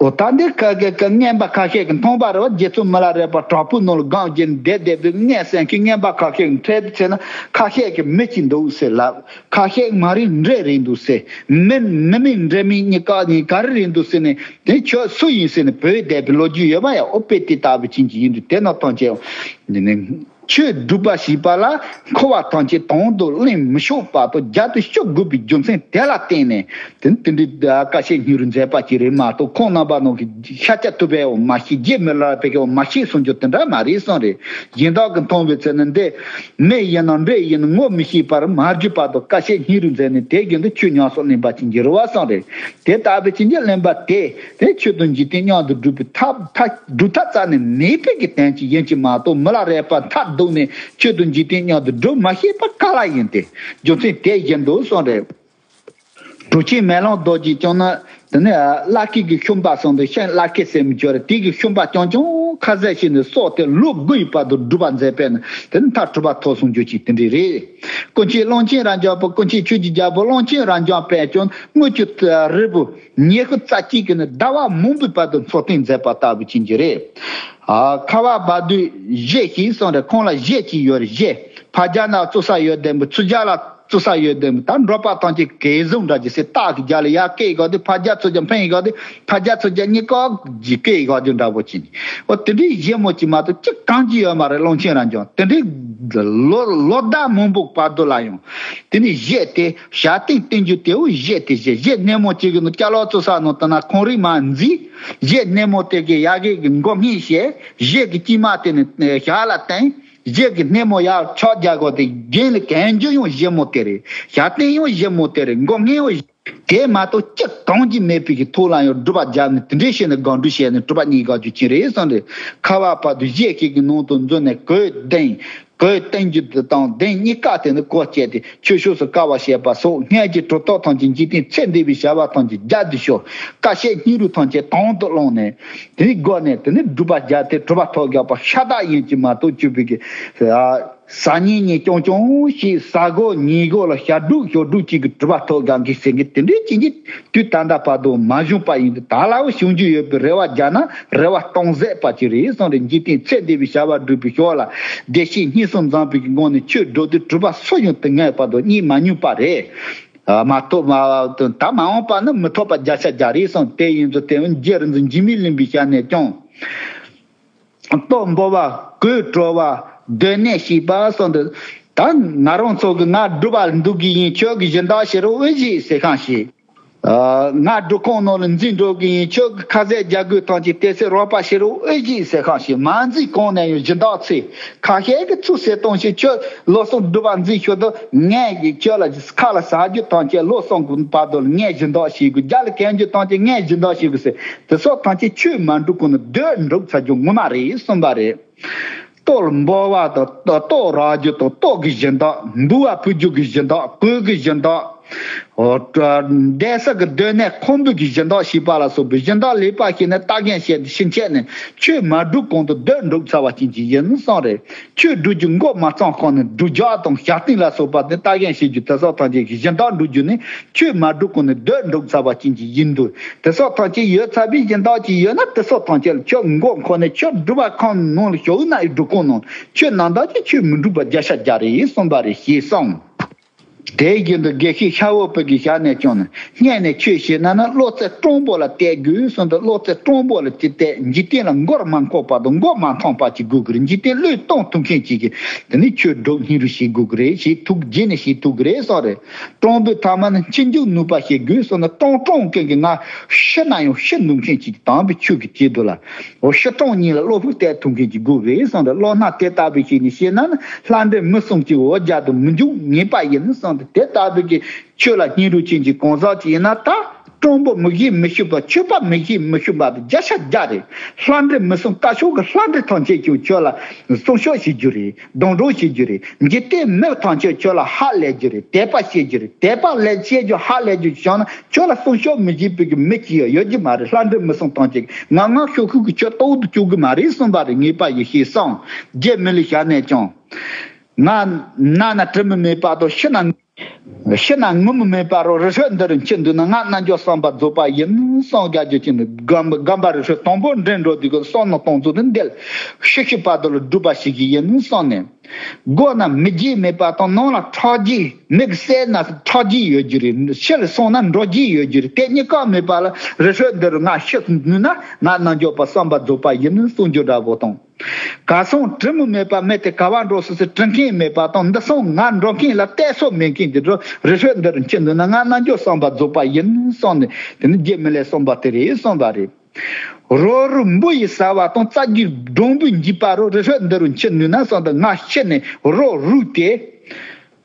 འོ་ད་འདི་ཁ་ཁ་ཁ་རྔན་པ་ཁ་ཤས་ཀྱིས་མཐོང་བ་རེད་བ། རྗེ་བཙུན་མི་ལ་རས་པ་བྲག་ཕུག་ནང་ལ་སྒང་བརྒྱབ་ནས་བསྡད་བསྡད་པའི་རྔན་ཟ་མཁན་རྔན་པ་ཁ་ཤས་ཀྱིས་འཕྲལ་དུ་བྱས་ན་ཁ་ཤས་ཀྱིས་མི་གཅིག་འདུག་ཟེར་ལབ། ཁ་ཤས་མ་རེད་འདྲེ་རེད་འདུག་ཟེར། མི་མི་མིན་འདྲེ་མིན་གཉིས་ཀ་ནི་ག་རེ་རེད་འདུག་ཟེར་ནས་དེ་ཁྱོད་སུ་ཡིན་ཟེར་ནས་བོས་བསྡད་པའི་ལོ་རྒྱུས་ཡོད་པ་ཡ། ཨོ་དཔེ་དེ་ལྟ་བུ་ཅན་གྱི་ཡིན་དུས་དེ་ནང་ཐམས་ཅད་འདི་ནི་ཆོས་སྒྲུབ་པ་ཞེས་པ་ལ་འཁོར་བ་ཐམས་ཅད་དོན་དུ་གླེང་མི་ཆོག་པ་དང་རྒྱབ་ཏུ་སྐྱོར་དགོས་པའི་རྒྱུ་མཚན་དེ་ལ་བརྟེན་ནས་དེ་དེ་འདྲའི་དཀའ་སྤྱད་སྙིང་རུས་མཛད་པ་ཅིག་རེད་མ་གཏོགས་ཁོང་རྣམ་པ་ནང་གི་ཤཱཀྱ་ཐུབ་པའི་འོ་མ་ཤེས། རྗེ་མི་ལ་རས་པའི་འོ་མ་ཤེས་གསུང་རྒྱུ་དེ་འདྲ་མ་རེད་གསུངས་རེད། གཞན་དག་གིས་མཐོང་བའི་ཚེ་ན་འདི་མི་ཡིན་ནམ་འདྲེ་ཡིན་ནམ་ངོ་མི་ཤེས་པར་མ་གྱུར་བར་དུ་དཀའ་སྤྱད་སྙིང་རུས་མཛད་ནས་དེ་བཞིན་དུ་ཆོས་ཉམས་སུ་ལེན་པ་ཅིག་འགྱུར་བ་གསུངས་རེད། དེ་ལྟ་བུ་ཅིག་གི་གླེན་པ་དེ་དེ་ཆོས་དང་འཇིག་རྟེན་མཉམ་དུ་སྒྲུབ་པའི་ཐབས་ཐབས་སྒྲུབ་ཐབས་རྩ་ནས་མེད་པའི་གི་དོན་ཅིག་ཡིན་གྱི་མ་གཏོགས་མི་ལ་རས་པ་མཐར་གཏུགས་ནས་ཆོས་དང་འཇིག་རྟེན་མཉམ་དུ་སྒྲུབ་མ་ཤེས་པ་ག་ལ་ཡིན་ཏེ། རྒྱུ་མཚན་དེ་བཞིན་དུ་གསུངས་རེད། གྲུབ་ཆེན་མེ་ལོང་རྡོ་རྗེས་ཀྱང་ན་ དེ་ནས་བླ་སྐེ་གི་ཤུན་པ་སོང་དུ་ཤིང་བླ་སྐེ་ཟེར་མི་འབྱོར་རེད། དེ་གི་ཤུན་པ་རྐྱང་རྐྱང་ཁ་ཟས་བྱས་ནས་སྲོག་དེ་ལོ་དགུ་ཡི་བར་དུ་སྒྲུབ་པ་མཛད་པས་ན་དེ་ནི་མཐར་གྲུབ་པ་ཐོབ་སོང་རྒྱུ་ཅིག་དེ་འདྲ་རེད། ཀུན་མཁྱེན་ཀློང་ཆེན་རབ་འབྱམས་པ། ཀུན་མཁྱེན་ཆོས་ཀྱི་རྒྱལ་པོ་ཀློང་ཆེན་རབ་འབྱམས་པས་ཀྱང་དངུལ་གྱི་རིལ་བུ་ཉི་ཤུ་རྩ་གཅིག་གིས་ནི་ཟླ་བ་མང་པོའི་བར་དུ་འཚོ་རྟེན་མཛད་པ་ལྟ་བུ་ཅན་གྱི་རེད། ཨ། ཁ་བ་བ་དུས་བཞད་ཞིག་གསུངས་རེད། ཁོང་ལ་བཞད་ཅིག་ཡོད་རེད། བཞད། ཕ་རྒྱལ་ན་བཙུགས་ས་ཡོད་བདེན་པ། ཚུར་རྒྱལ་ལ་བཙུགས་ས་ཡོད་བདེན་པ། ད་འབྲོག་པ་ཐམས་ཅད་གེ་བཟང་འདྲ་གྱི་སེ་སྟག་གི་རྒྱལ་ལ་ཡར་སྐད་གོ་དུས་ཕ་རྒྱལ་ཚུར་རྒྱལ་འཕེན་གོ་དུས་ཕ་རྒྱལ་ཚུར་རྒྱལ་གཉིས་ཀ་གི་སྐད་གོ་དུས་འདྲ་པོ་ཅིག་ནི། འོ་དེ་འདྲའི་བཞད་མོ་ཅིག་མ་གཏོགས་ཅི་གང་ཅི་ཡོད་མ་རེད། ཀློང་ཆེན་རབ་འབྱམས་དེ་འདྲའི་ལོ་ལོ་ཟླ་མང་པོ་བར་དུ་ལ་ཡང་དེ་ནི་བཞད་དེ་ཞབས་བརྟན་བསྟེན་རྒྱུ་དེའུ་བཞད་དེ་བཞད། བཞད་སྣེ་མོ་གཅིག་གི་ནང་སྐྱ་ལོག་བཙུགས་ས་ནང་དུ་ན་ཁོང་རིགས་མ་འཛིན། བཞད་སྣེ་མོ་དེ་གི་ཡ་གི་གི་མགོ་སྔས་བཞད། བཞད་གི་དཀྱིལ་མ་དེ་ནི་ཞབས་ལ་བརྟེན། བཞད་གི་སྣེ་མོ་ཡར་ཕྱོགས་རྒྱག་གོ་དེ་རྒྱན་ལ་གན་རྒྱུ་ཡང་བཞད་མོ་དེ་རེད། ཞབས་བརྟན་ཡང་བཞད་མོ་དེ་རེད། མགོ་སྔས་ཡང་དེ་མ་གཏོགས་ཅི་གང་ཅི་མེད་པའི་གི་ཐོག་ལ་ཡང་སྒྲུབ་པ་རྒྱབ་ནས་དེ་འདྲའི་བྱས་ནས་སྒོམ་སྒྲུབ་བྱས་ནས་སྒྲུབ་པ་གཉིས་ཀ་རྒྱུ་ཅི་རེད་གསུངས་ཏེ། ཁ་བ་བ་དུས་བཞད་ཞིག་གི་ནང་དུ་འཛུལ་ནས་གོས་ལྡན། གོས་བསྟན་རྒྱུ་དང་ལྡན་གཉིས་ཀ་དེ་ནི་གོ་བཅད་དེ་ཆོས་ཕྱོགས་སུ་དཀའ་བ་བྱེད་པ་སོགས་སྔར་གྱི་གྲུབ་ཐོབ་ཐམས་ཅད་འཇིག་རྟེན་ཚེ་འདས་པའི་བྱ་བ་ཐམས་ཅད་རྒྱལ་དུ་ཤོར། དཀའ་སྤྱད་སྙིང་རུས་ཐམས་ཅད་དྭངས་དུ་བླངས་ནས་དེ་ནི་སྒོ་ནས་དེ་ནི་སྒྲུབ་པ་རྒྱབ་སྟེ་གྲུབ་པ་ཐོབ་རྒྱག་པ་ཤ་སྟག་ཡིན་གྱི་མ་གཏོགས་བཅུ་པའི་གི་ཟ་ཉིན་ཉིན་རྐྱང་རྐྱང་ཞིག་ཟ་གོ་ཉིན་གོ་ལ་ཞག་དྲུག་ཞག་དྲུག་གཅིག་གི་གྲུབ་པ་ཐོབ་རྒྱག་གི་ཟེར་གི་དེ་འདྲའི་ཅིག་གི་དུས་ད་ལྟ་བར་དུ་མ་བྱུང་པ་ཡིན་དུས་ད་ལའོ་བྱུང་རྒྱུ་ཡོད་པའི་རེ་བ་རྒྱག་ན་རེ་བ་སྟོང་ཟད་པ་ཅིག་རེད་གསུངས་རེད། འཇིག་རྟེན་ཚེ་འདས་པའི་བྱ་བ་སྒྲུབ་པའི་ཞོར་ལ་བདེ་གཤེགས་སྙིང་གསུམ་བཟང་པོའི་གི་ངང་ནས་ཆོས་སྒྲུབ་དུས་གྲུབ་པ་སུ་ཡང་དུ་ངེས་པ་དང་རྙེད་མ་མྱོང་པ་རེད། མ་ཐོབ་མ་ད་མ་འོངས་པ་ནི་མི་ཐོབ་པ་བརྒྱ་ཆ་བརྒྱ་རེད་གསུངས། དེ་ཡིན་ཚུལ་དེ་རྗེ་རིག་འཛིན་འཇིགས་མེད་གླིང་པའི་ཞལ་ནས་ཀྱང་ལྟོ་འབོལ་བ་གོས་དྲོ་བ་སྡོད་གནས་ཞིག་པ་གསུངས་འདུག་ད་ང་རང་ཚོ་གི་ང་སྒྲུབ་པ་འདུག་གི་ཡིན། ཁྱོད་ཀྱི་སྦྱིན་བདག་ཕྱི་རུ་དབུ་བཞུགས་ཟེར་ཁང་ཞིག་ང་སྒྲུབ་ཁང་ནང་ལ་འཛུལ་འགྲོ་གི་ཡིན། ཁྱོད་ཀྱི་ཁ་ཟས་རྒྱག་དགོས་ཐམས་ཅད་དེ་ཚེ་རོགས་པ་ཕྱི་རུ་དབུ་བཞུགས་ཟེར་ཁང་ཞིག་མ་འཛུལ་གོང་ནས་ཡང་སྦྱིན་བདག་ཚེ་ཁ་ཤས་ཀྱི་ཚུར་ཟེར་གཏོང་ཞིག་ཁྱོད་ལོ་གསུམ་སྒྲུབ་པ་འཛིན་ཤོག་ཏུ་ངས་ཀྱི་ཁྱོད་ལ་ཁ་ལ་ཟ་རྒྱུ་ཐམས་ཅད་ལོ་གསུམ་གྱི་བར་དུ་ལ་ངས་སྦྱིན་བདག་བྱེད་དགོས། རྒྱ་ལ་གན་རྒྱུ་ཐམས་ཅད་ངས་སྦྱིན་བདག་བྱེད་དགོས་ཟེར། དེ་སོགས་ཐམས་ཅད་ཆོས་མ་འགྲུབ་གོང་ནས་སྡོད་འགྲུབ་ཚར་རྒྱུ་ངོ་མ་རེད་གསུངས་པ་རེད། ལྟོ་ལ་འབོལ་བ་དང་ལྟོ་རག་རྒྱུ་དང་ལྟོ་གི་སྦྱིན་བདག་འབུལ་བ་ཕུལ་རྒྱུ་གི་སྦྱིན་བདག་གོས་ཀྱི་སྦྱིན་བདག་འོ་བསྡད་ས་གི་སྡོད་གནས་ཁང་པའི་གི་སྦྱིན་བདག་བྱེད་པ་ལ་སོགས་པའི་སྦྱིན་བདག་ལེགས་པ་ཞིག་ནས་ལྟ་རྒན་བྱས་ཏེ་ཕྱིན་ཆད་ནས་ཆོས་མ་སྒྲུབ་གོང་དུ་སྡོད་འགྲུབ་ཚར་བ་ཅན་གྱི་ཡིན་གསུངས་རེད། ཆོས་སྒྲུབ་རྒྱུ་མགོ་མ་ཚང་གོང་ནས་སྒྲུབ་རྒྱག་དང་ཞབས་བརྟན་ལ་སོགས་པ་དེ་ལྟ་རྒན་བྱེད་རྒྱུ་དེ་སོགས་ཐམས་ཅད་ཀྱི་སྦྱིན་བདག་སྒྲུབ་རྒྱུ་ནི་ཆོས་མ་སྒྲུབ་གོང་ནས་སྡོད་འགྲུབ་ཚར་བ་ཅན་གྱི་ཡིན་འདུག་དེ་སོགས་ཐམས་ཅད་ཡོད་ཚར་བའི་སྦྱིན་བདག་ཅིག་ཡོད་ན་དེ་སོགས་ཐམས་ཅད་ལ་ཁྱོད་མགོ་འཁོར་ནས་ཁྱོད་སྒྲུབ་པ་ཁང་ནང་ལ་ཞོག་ན་ཡི་སྒྲུབ་ཁང་ནང་ཆོས་རྣམ་དག་ཅིག་ཆོས་མི་སྒྲུབ་པ་བརྒྱ་ཆ་བརྒྱ་རེད་གསུངས་པ་རེད་ཞེས་གསུངས། དེའི་རྒྱུན་དུ་དགེ་བཤེས་ཤ་བོ་པའི་གི་ཞལ་ནས་ཀྱང་ནི་སྔས་ནས་ཆོས་བཤད་ན་ནི་བློ་རྩེ་སྤྲང་པོ་ལ་གཏད་དགོས་གསུངས་ཏེ། བློ་རྩེ་སྤྲང་པོ་ལ་ཅི་གཏད། འཇིག་རྟེན་ལ་མགོ་མ་འཁོར་བ་དང་མགོ་མ་འཐོམས་པ་ཅིག་དགོས་ཀྱི་རེད། འཇིག་རྟེན་བློས་གཏོང་ཐུབ་མཁན་ཅིག་གིས་དེ་ནི་ཆོས་སྒྲུབ་སྙིང་རུས་བྱེད་དགོས་ཀྱི་རེད་ཞེས་ཐུགས་རྗེ་ནས་བྱེད་ཐུབ་ཀྱི་རེད་གསུངས་རེད། སྤྲང་པོའི་ཐ་མ་ནི་འཆི་འཇིགས་ནུས་པ་ཞིག་དགོས་གསུངས་ན་སྤྲང་སྤྲང་མཁན་གྱི་ང་ཤི་ན་ཡང་ཤི་འདུག་མཁན་ཅིག་དམ་པའི་ཆོས་ཀྱི་བྱེད་དུ་ལ། འོ་ཤི་སྤྲང་གཉིས་ལ་བློ་ཕུགས་གཏད་ཐུབ་མཁན་ཅིག་དགོས་རེད་གསུངས་ཏེ། བློ་སྣ་དེ་ལྟ་བུའི་ཞིག་ནས་བཤད་ན་ནི་ལྷ་འདྲེ་མི་གསུམ་གྱི་འོ་བརྒྱལ་དུ་མི་འཇུག་ངེས་པ་ཡིན་གསུངས་ཏེ། དེ་ལྟ་བུའི་གི་ཆོས་ལ་སྙིང་རུས་ཅན་གྱི་གང་ཟག་ཅིག་ཡིན་ན་ད་སྤྲང་པོ་མི་ཞིག་མི་ཤི་བ། ཆོས་པ་མི་ཞིག་མི་ཤི་བ་དེ་བརྒྱ་ཆ་བརྒྱ་རེད། ལྷ་འདྲེ་མི་གསུམ་ལྟ་ཞོག་གི་ལྷ་འདྲེ་ཐམས་ཅད་ཀྱང་ཁྱོད་ལ་སྲུང་སྐྱོབ་བྱེད་རྒྱུ་རེད། སྡང་གྲོགས་བྱེད་རྒྱུ་རེད། འཇིག་རྟེན་མི་ཐམས་ཅད་ཁྱོད་ལ་ཧ་ལས་རྒྱུ་རེད། དད་པ་བྱེད་རྒྱུ་རེད། དད་པ་ལས་བྱེད་རྒྱུ་ཧ་ལས་རྒྱུ་བྱུང་ན་ཁྱོད་ལ་སྲུང་སྐྱོབ་མི་བྱེད་པའི་གི་མི་ཅི་ཡང་ཡོད་རྒྱུ་མ་རེད། ལྷ་འདྲེ་མི་གསུམ་ཐམས་ཅད་ངང་ངམ་ཤུགས་ཤུགས་ཀྱིས་ཁྱོད་ལྟ་བུ་དུ་བཅུག་གི་མ་རེད་གསུངས་པ་རེད། ངེས་པ་ཡིན་ཞེས་གསུངས། རྗེ་མི་ལའི་ཞལ་ནས་ཀྱང་། ང་ན་ན་དྲི་མ་མེད་པ་དང་། ཤི་ན་ཤི་ན་ངུ་མི་མེད་པ་རོ། རི་ཁྲོད་འདི་རུ་འཆི་འདུག་ན། ང་རྣལ་འབྱོར་བསམ་པ་རྫོགས་པ་ཡིན་གསུངས། རྒྱ་རྒྱུ་ཅན་དགོན་པ་རི་ཁྲོད་དང་པོ་འདྲེན་འགྲོ་དུས་ཀྱི་བསམ་མནོ་གཏོང་ཚུལ་དེ་འདི་ལ་ཤི་ཤི་བར་དུ་ལ་སྒྲུབ་པ་ཞིག་གི་ཡིན་གསུངས་ནས། སྒོ་ན་མི་རྒྱུས་མེད་པ་དང་། ནང་ལ་ཁྲག་རྒྱུས། མི་གི་སེར་སྣ་ཁྲག་རྒྱུས་ཡོད་རྒྱུ་རེད། ཤི་ལ་སོང་ན་འགྲོ་རྒྱུས་ཡོད་རྒྱུ་རེད། དེ་གཉིས་ཀ་མེད་པ་ལ་རི་ཁྲོད་འདི་རུ་ང་ཤི་ནུས་ན་ང་རྣལ་འབྱོར་པ་བསམ་པ་རྫོགས་པ་ཡིན་གསུང་རྒྱུ་འདྲ་པོ་དང་། གར་སོང་དྲི་མ་མེད་པ་མེད་དེ་ག་བ་འགྲོ་སོ་སོའི་དྲི་མཁན་མེད་པ་དང་། འདི་སོང་ང་འགྲོ་མཁན་ལ་གཏད་སོ་མེད་མཁན་གྱི་འགྲོ་རི་ཁྲོད་འདི་རུ་འཆི་འདུག་ན་ང་རྣལ་འབྱོར་བསམ་པ་རྫོགས་པ་ཡིན་གསུངས་ནས། དེ་ནི་རྗེ་མི་ལའི་གསུངས་པ་དེ་རེད་གསུངས་པ་རེད། རོ་རུག་འབུ་ཡིས་ཟ་བ་དང་། རྩྭ་རྒྱུས་སྦྲང་བུས་འཇིབ་པ་རོ། རི་ཁྲོད་འདི་རུ་འཆི་ནུས་ན་གསུངས་ཏེ། ང་ཤི་ནས་རོ་རུག་སྟེ།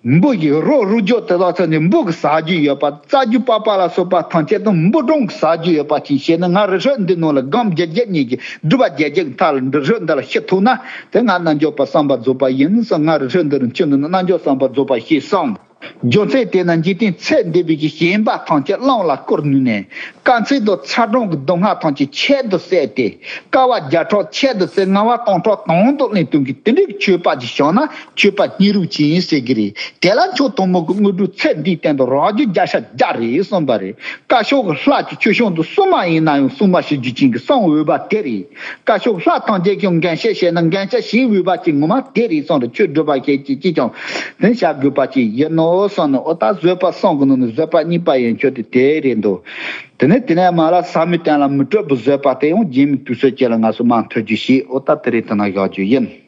འབུ་ཡིས་རོ་རུག་རྒྱུ་དེ་དག་ཚོ་ནི་འབུ་གི་ཟ་རྒྱུ་ཡོད་པ། རྩྭ་རྒྱུས་པགས་པ་ལ་སོགས་པ་ཐམས་ཅད་དང་འབུ་སྦྲང་གི་ཟ་རྒྱུ་ཡོད་པ་ཅིག་བྱས་ན། ང་རི་ཁྲོད་འདི་ནང་ལ་སྒོམ་རྒྱག་རྒྱག་གཉིས་ཀྱི་སྒྲུབ་པ་རྒྱག་རྒྱག་མཐའ་ལ་འདི་རི་ཁྲོད་འདི་ལ་ཤི་ཐུབ་ན་དེ་ང་རྣལ་འབྱོར་པ་བསམ་པ་རྫོགས་པ་ཡིན་གསུངས། ང་རི་ཁྲོད་འདི་རུ་འཆི་ནུས་ན་རྣལ་འབྱོར་བསམ་པ་རྫོགས་པ་ཞེས་གསུངས། རྒྱུ་མཚན་དེས་ན་འཇིག་རྟེན་ཚེ་འདས་པའི་གི་ཞེན་པ་ཐམས་ཅད་གླང་ལ་བསྐུར་ནུས་ནས། དཀའ་ཚེགས་དང་ཚ་གྲང་གི་སྡུག་བསྔལ་ཐམས་ཅད་ཆེད་དུ་བསད་དེ། དཀའ་བ་བརྒྱ་ཕྲག་ཆེད་དུ་བསད། ངལ་བ་སྟོང་ཕྲག་དང་དུ་ལེན་གཏོང་གི་དེ་འདྲའི་ཆོས་པ་ཅིག་བྱུང་ན་ཆོས་པ་སྙིང་རུས་ཅན་ཟེར་གི་རེད། དེ་ལ་མཆོག་ཐུན་མོང་གི་དངོས་གྲུབ་ཚེ་འདིའི་སྟེང་དུ་རག་རྒྱུ་བརྒྱ་ཆ་བརྒྱ་རེད་གསུངས་པ་རེད། བཀའ་ཤོག་གི་ལྷ་གི་ཆོས་སྐྱོང་དུ་སྲུང་མ་ཡིན་ན་ཡང་སྲུང་མ་ཞིག་རྒྱུ་ཅན་གྱི་གསང་འོས་པ་དེ་རེད། བཀའ་ཤོག་ལྷ་ཐམས་ཅད་ཀྱང་འགན་བཞེས་བྱས་ན་འགན་ཆ་བཞེས་འོས་པ་ཅིག་ངོ་མ་དེ་རེད་གསུངས་རེད། ཆོས་སྒྲུབ་པ་ཁྱེད་ཀྱིས་ཅིས་ཀྱང་དེ་བྱ་དགོས་པ་ཅིག་ཡིན་ནོ་གསུངས་ནས། ཨོ་ད་བཟོད་པ་གསུམ་གྱི་ནང་ནས་བཟོད་པ་གཉིས་པ་ཡན་ཆོད་དེ་དེ་རེད་འདུག་དེ་ནས་དེ་ནས་མ་ལ་ཟག་མེད་གཏན་ལ་མི་སྤྲོད་པའི་བཟོད་པ་དེ་ཡང་རྗེ་མི་དུས་སུ་ཁྱེད་ལ་ང་ཚོ་མ་མཐུན་རྒྱུ་ཞིག་ཨོ་ད་དེ་རེད། དེ་ན་བཞག་རྒྱུ་ཡིན།